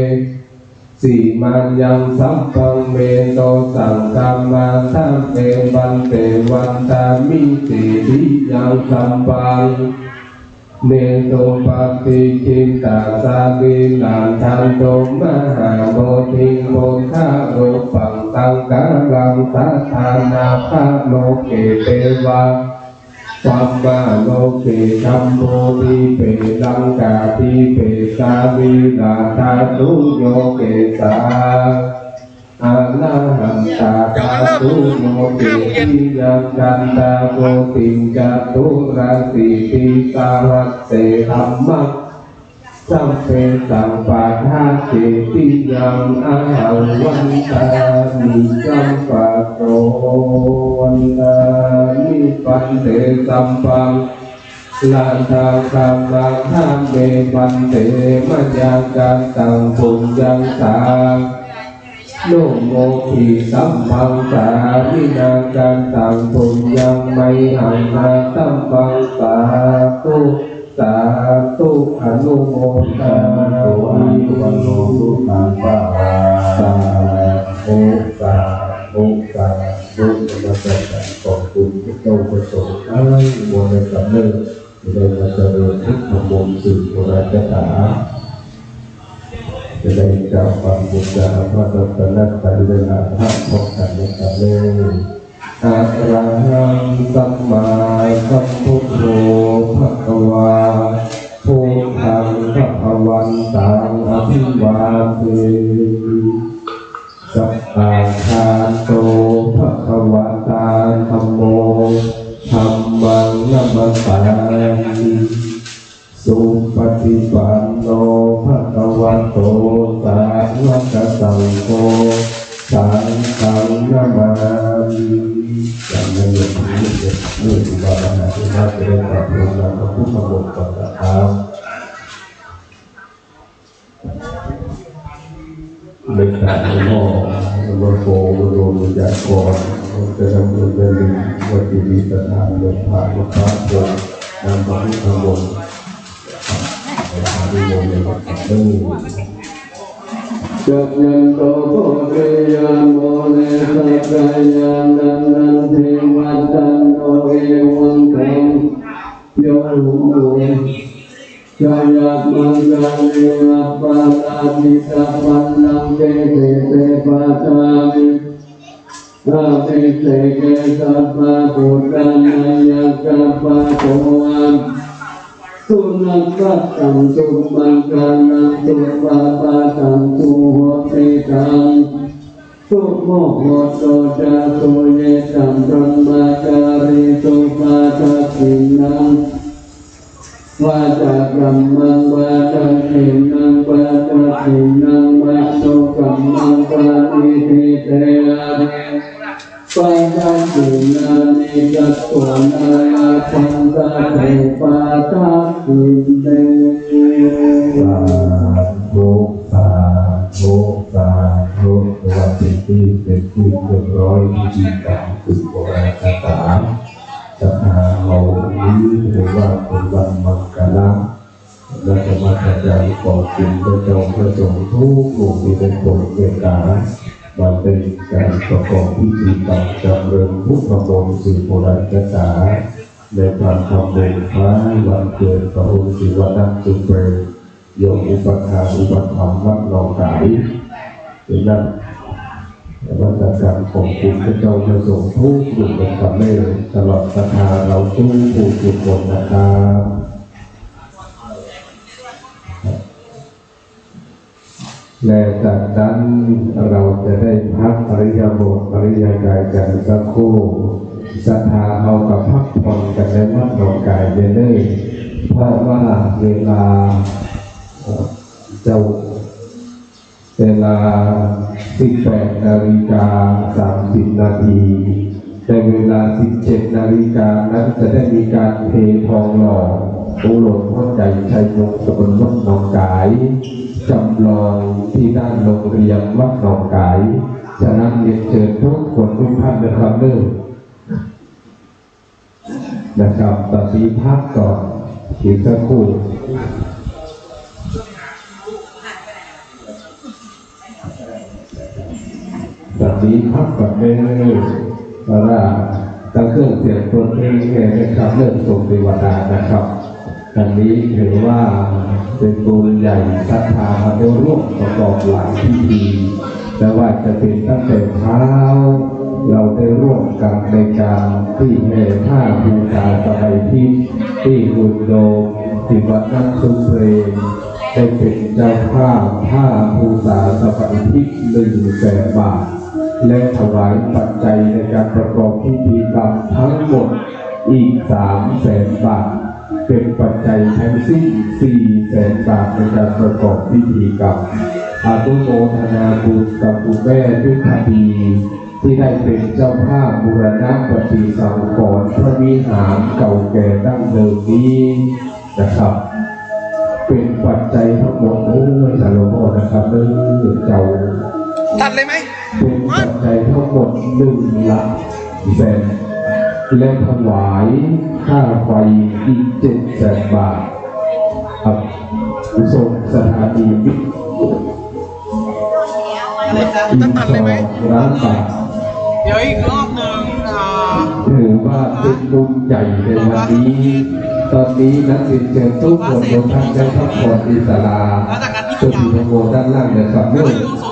sīmāyaṃ sabbaṃ me dosaṃ khamatha me bhante, vandāmi siriyaṃ sabbaṃ me supatiṭṭhitā sarīraṃ, tato mahābodhiṃ buddharūpaṃ saṅkhāraṃ, satthā nāgā loke devā brahmā loke, jambudīpe laṅkādīpe, sarirādhātuyo kesā arahatā dhātuyo, tiriyaṃ gandhabbodhiṃ caturāsītisahasse dhammaṃ, sabbesaṃ padakkhiṇiyaṃ ahaṃ vandāmi sabbaso. Vandāmi bhante sabbaṃ rakkhaṃ khamatha me bhante, mayā kataṃ puññaṃ sa numodhi, sabbaṃ sāminā kataṃ puññaṃ mayhaṃ dātabbaṃ, sādhu sādhu anumodāmi. Sādhu sādhu sādhu. นมัสการ ขอบคุณทุกพระสงฆ์ทั้งมวลนะครับเนอะ ที่ได้มาเจริญพุทธมนต์สืบโบราณคาถา จะได้กล่าวฟังบูชาพระรัตนตรัยและลาภะพร้อมกันนะครับเด้อ Arahaṃ sammāsambuddho bhagavā, buddhaṃ bhagavantaṃ abhivādemi. Svākkhāto bhagavatā dhammo, dhammaṃ namassāmi. Supaṭipanno bhagavato sāvakasaṅgho, saṅghaṃ namāmi. จากนั้นโยมผู้มีเกียรติ เมื่ออุบาสกมหาเถระจะได้กราบทูลนำพระพุทธมนต์ก่อนนะครับ ในขณะนี้ก็นโมโพนโมยากรจะดำเนินเรื่องวัตถุดิบประทานลงพระพุทธพงศ์นำพระพุทธมนต์ Jayanto bodhiyā mūle sakyānaṃ nandivaḍḍhano, evaṃ tvaṃ vijayo hohi jayamaṅgale, aparājitapallaṅke sīse paṭhavipokkhare, abhiseke sabbabuddhānaṃ aggappatto pāvakaro. Sunakkhattaṃ sumaṅgalaṃ supabhātaṃ suhuṭṭhitaṃ, sumuhutto ca suyiṭṭhaṃ brahmacārisu, padakkhiṇaṃ vācākammaṃ padakkhiṇaṃ padakkhiṇaṃ manokammaṃ paṇidhī te padakkhiṇāni katvāna labhantatthe padakkhiṇe. สาธุ สาธุ สาธุ ในวันเป็นที่เป็นที่เรียบร้อย พิธีกรรมสืบโบราณคาถา ศรัทธาเราวันนี้ถือว่าเป็นวันมังคละ และธรรมจักรยานของคุณพระเจ้าพระสงฆ์ทุกองค์ที่ได้โปรดเมตตา มาเป็นการประกอบพิธีกรรมจำเริญพุทธมนต์สืบโบราณคาถา ในการทำบุญคล้ายวันเกิดพระองค์ศิวนัทสุเปรม โยมอุปัฏฐานอุปถัมภ์วัดหนองกาย เป็นนักนมัสการของคุณพระเจ้าพระสงฆ์ทุกรูปเป็นคำเล่ตลอดศรัทธาเราทุกผู้ทุกคนนะครับ และจากนั้นเราจะได้พักอิริยาบถอิริยาบถกันสักครู่ ศรัทธาเราก็พักผ่อนกันในวัดหนองกายเด้อ เพราะว่าเวลา เอ่อ เจ้า เวลา สิบแปดนาฬิกาสามสิบนาที ในเวลา สิบเจ็ดนาฬิกานั้นจะได้มีการเททองหล่อองค์หลวงพ่อใหญ่ชัยมงคลวัดหนองกาย จำลองที่ด้านโรงเรียนวัดหนองกาย ฉะนั้นเรียนเชิญทุกคนทุกท่านนะครับเด้อ นะครับ ตอนนี้พักก่อนอีกสักครู่ ตอนนี้พักก่อนเด้อ เพราะว่าตั้งเครื่องเสียงตัวนี้ไงนะครับ เริ่มส่งเทวดานะครับ อันนี้ถือว่าเป็นบุญใหญ่ ศรัทธามาได้ร่วมประกอบหลายพิธี ไม่ว่าจะเป็นตั้งแต่เช้า เราได้ร่วมกันในการที่แห่ผ้าบูชาสบายทิพย์ที่คุณโยมศิวนัทสุเปรม ได้เป็นเจ้าภาพผ้าบูชาสบายทิพย์หนึ่งแสนบาท และถวายปัจจัยในการประกอบพิธีกรรมทั้งหมดอีกสามแสนบาท เป็นปัจจัยทั้งสิ้นสี่แสนบาทในการประกอบพิธีกรรม อนุโมทนาบุญกับคุณแม่ยุทธดี ที่ได้เป็นเจ้าภาพบูรณะปฏิสังขรณ์พระวิหารเก่าแก่ดั้งเดิมนี้นะครับ เป็นปัจจัยทั้งหมด โอ้ย สาธุนะครับ เออ เจ้า ตัดเลยไหม เป็นปัจจัยทั้งหมดหนึ่งหลักแสน และถวายค่าไฟอีกเจ็ดแสนบาท ครับ ส่งสถานีวิทยุ อีกสองล้านบาท เดี๋ยวอีกรอบหนึ่ง อ่า ถือว่าเป็นบุญใหญ่ในวันนี้ ตอนนี้นักเรียนเชิญทุกคนทุกท่านได้พักผ่อนที่ศาลา แล้วจากนั้นที่ เจ้าที่ทั้งหมดด้านล่างนะครับเนอะ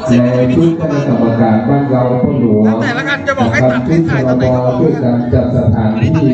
และชุดคณะกรรมการบ้านเราพ่อหลวง แล้วแต่ละกันจะบอกให้ นะครับ ตัด ชุด ถ่าย ช ตรงไหน ลบ ก็ ช่วยกันจัดสถานที่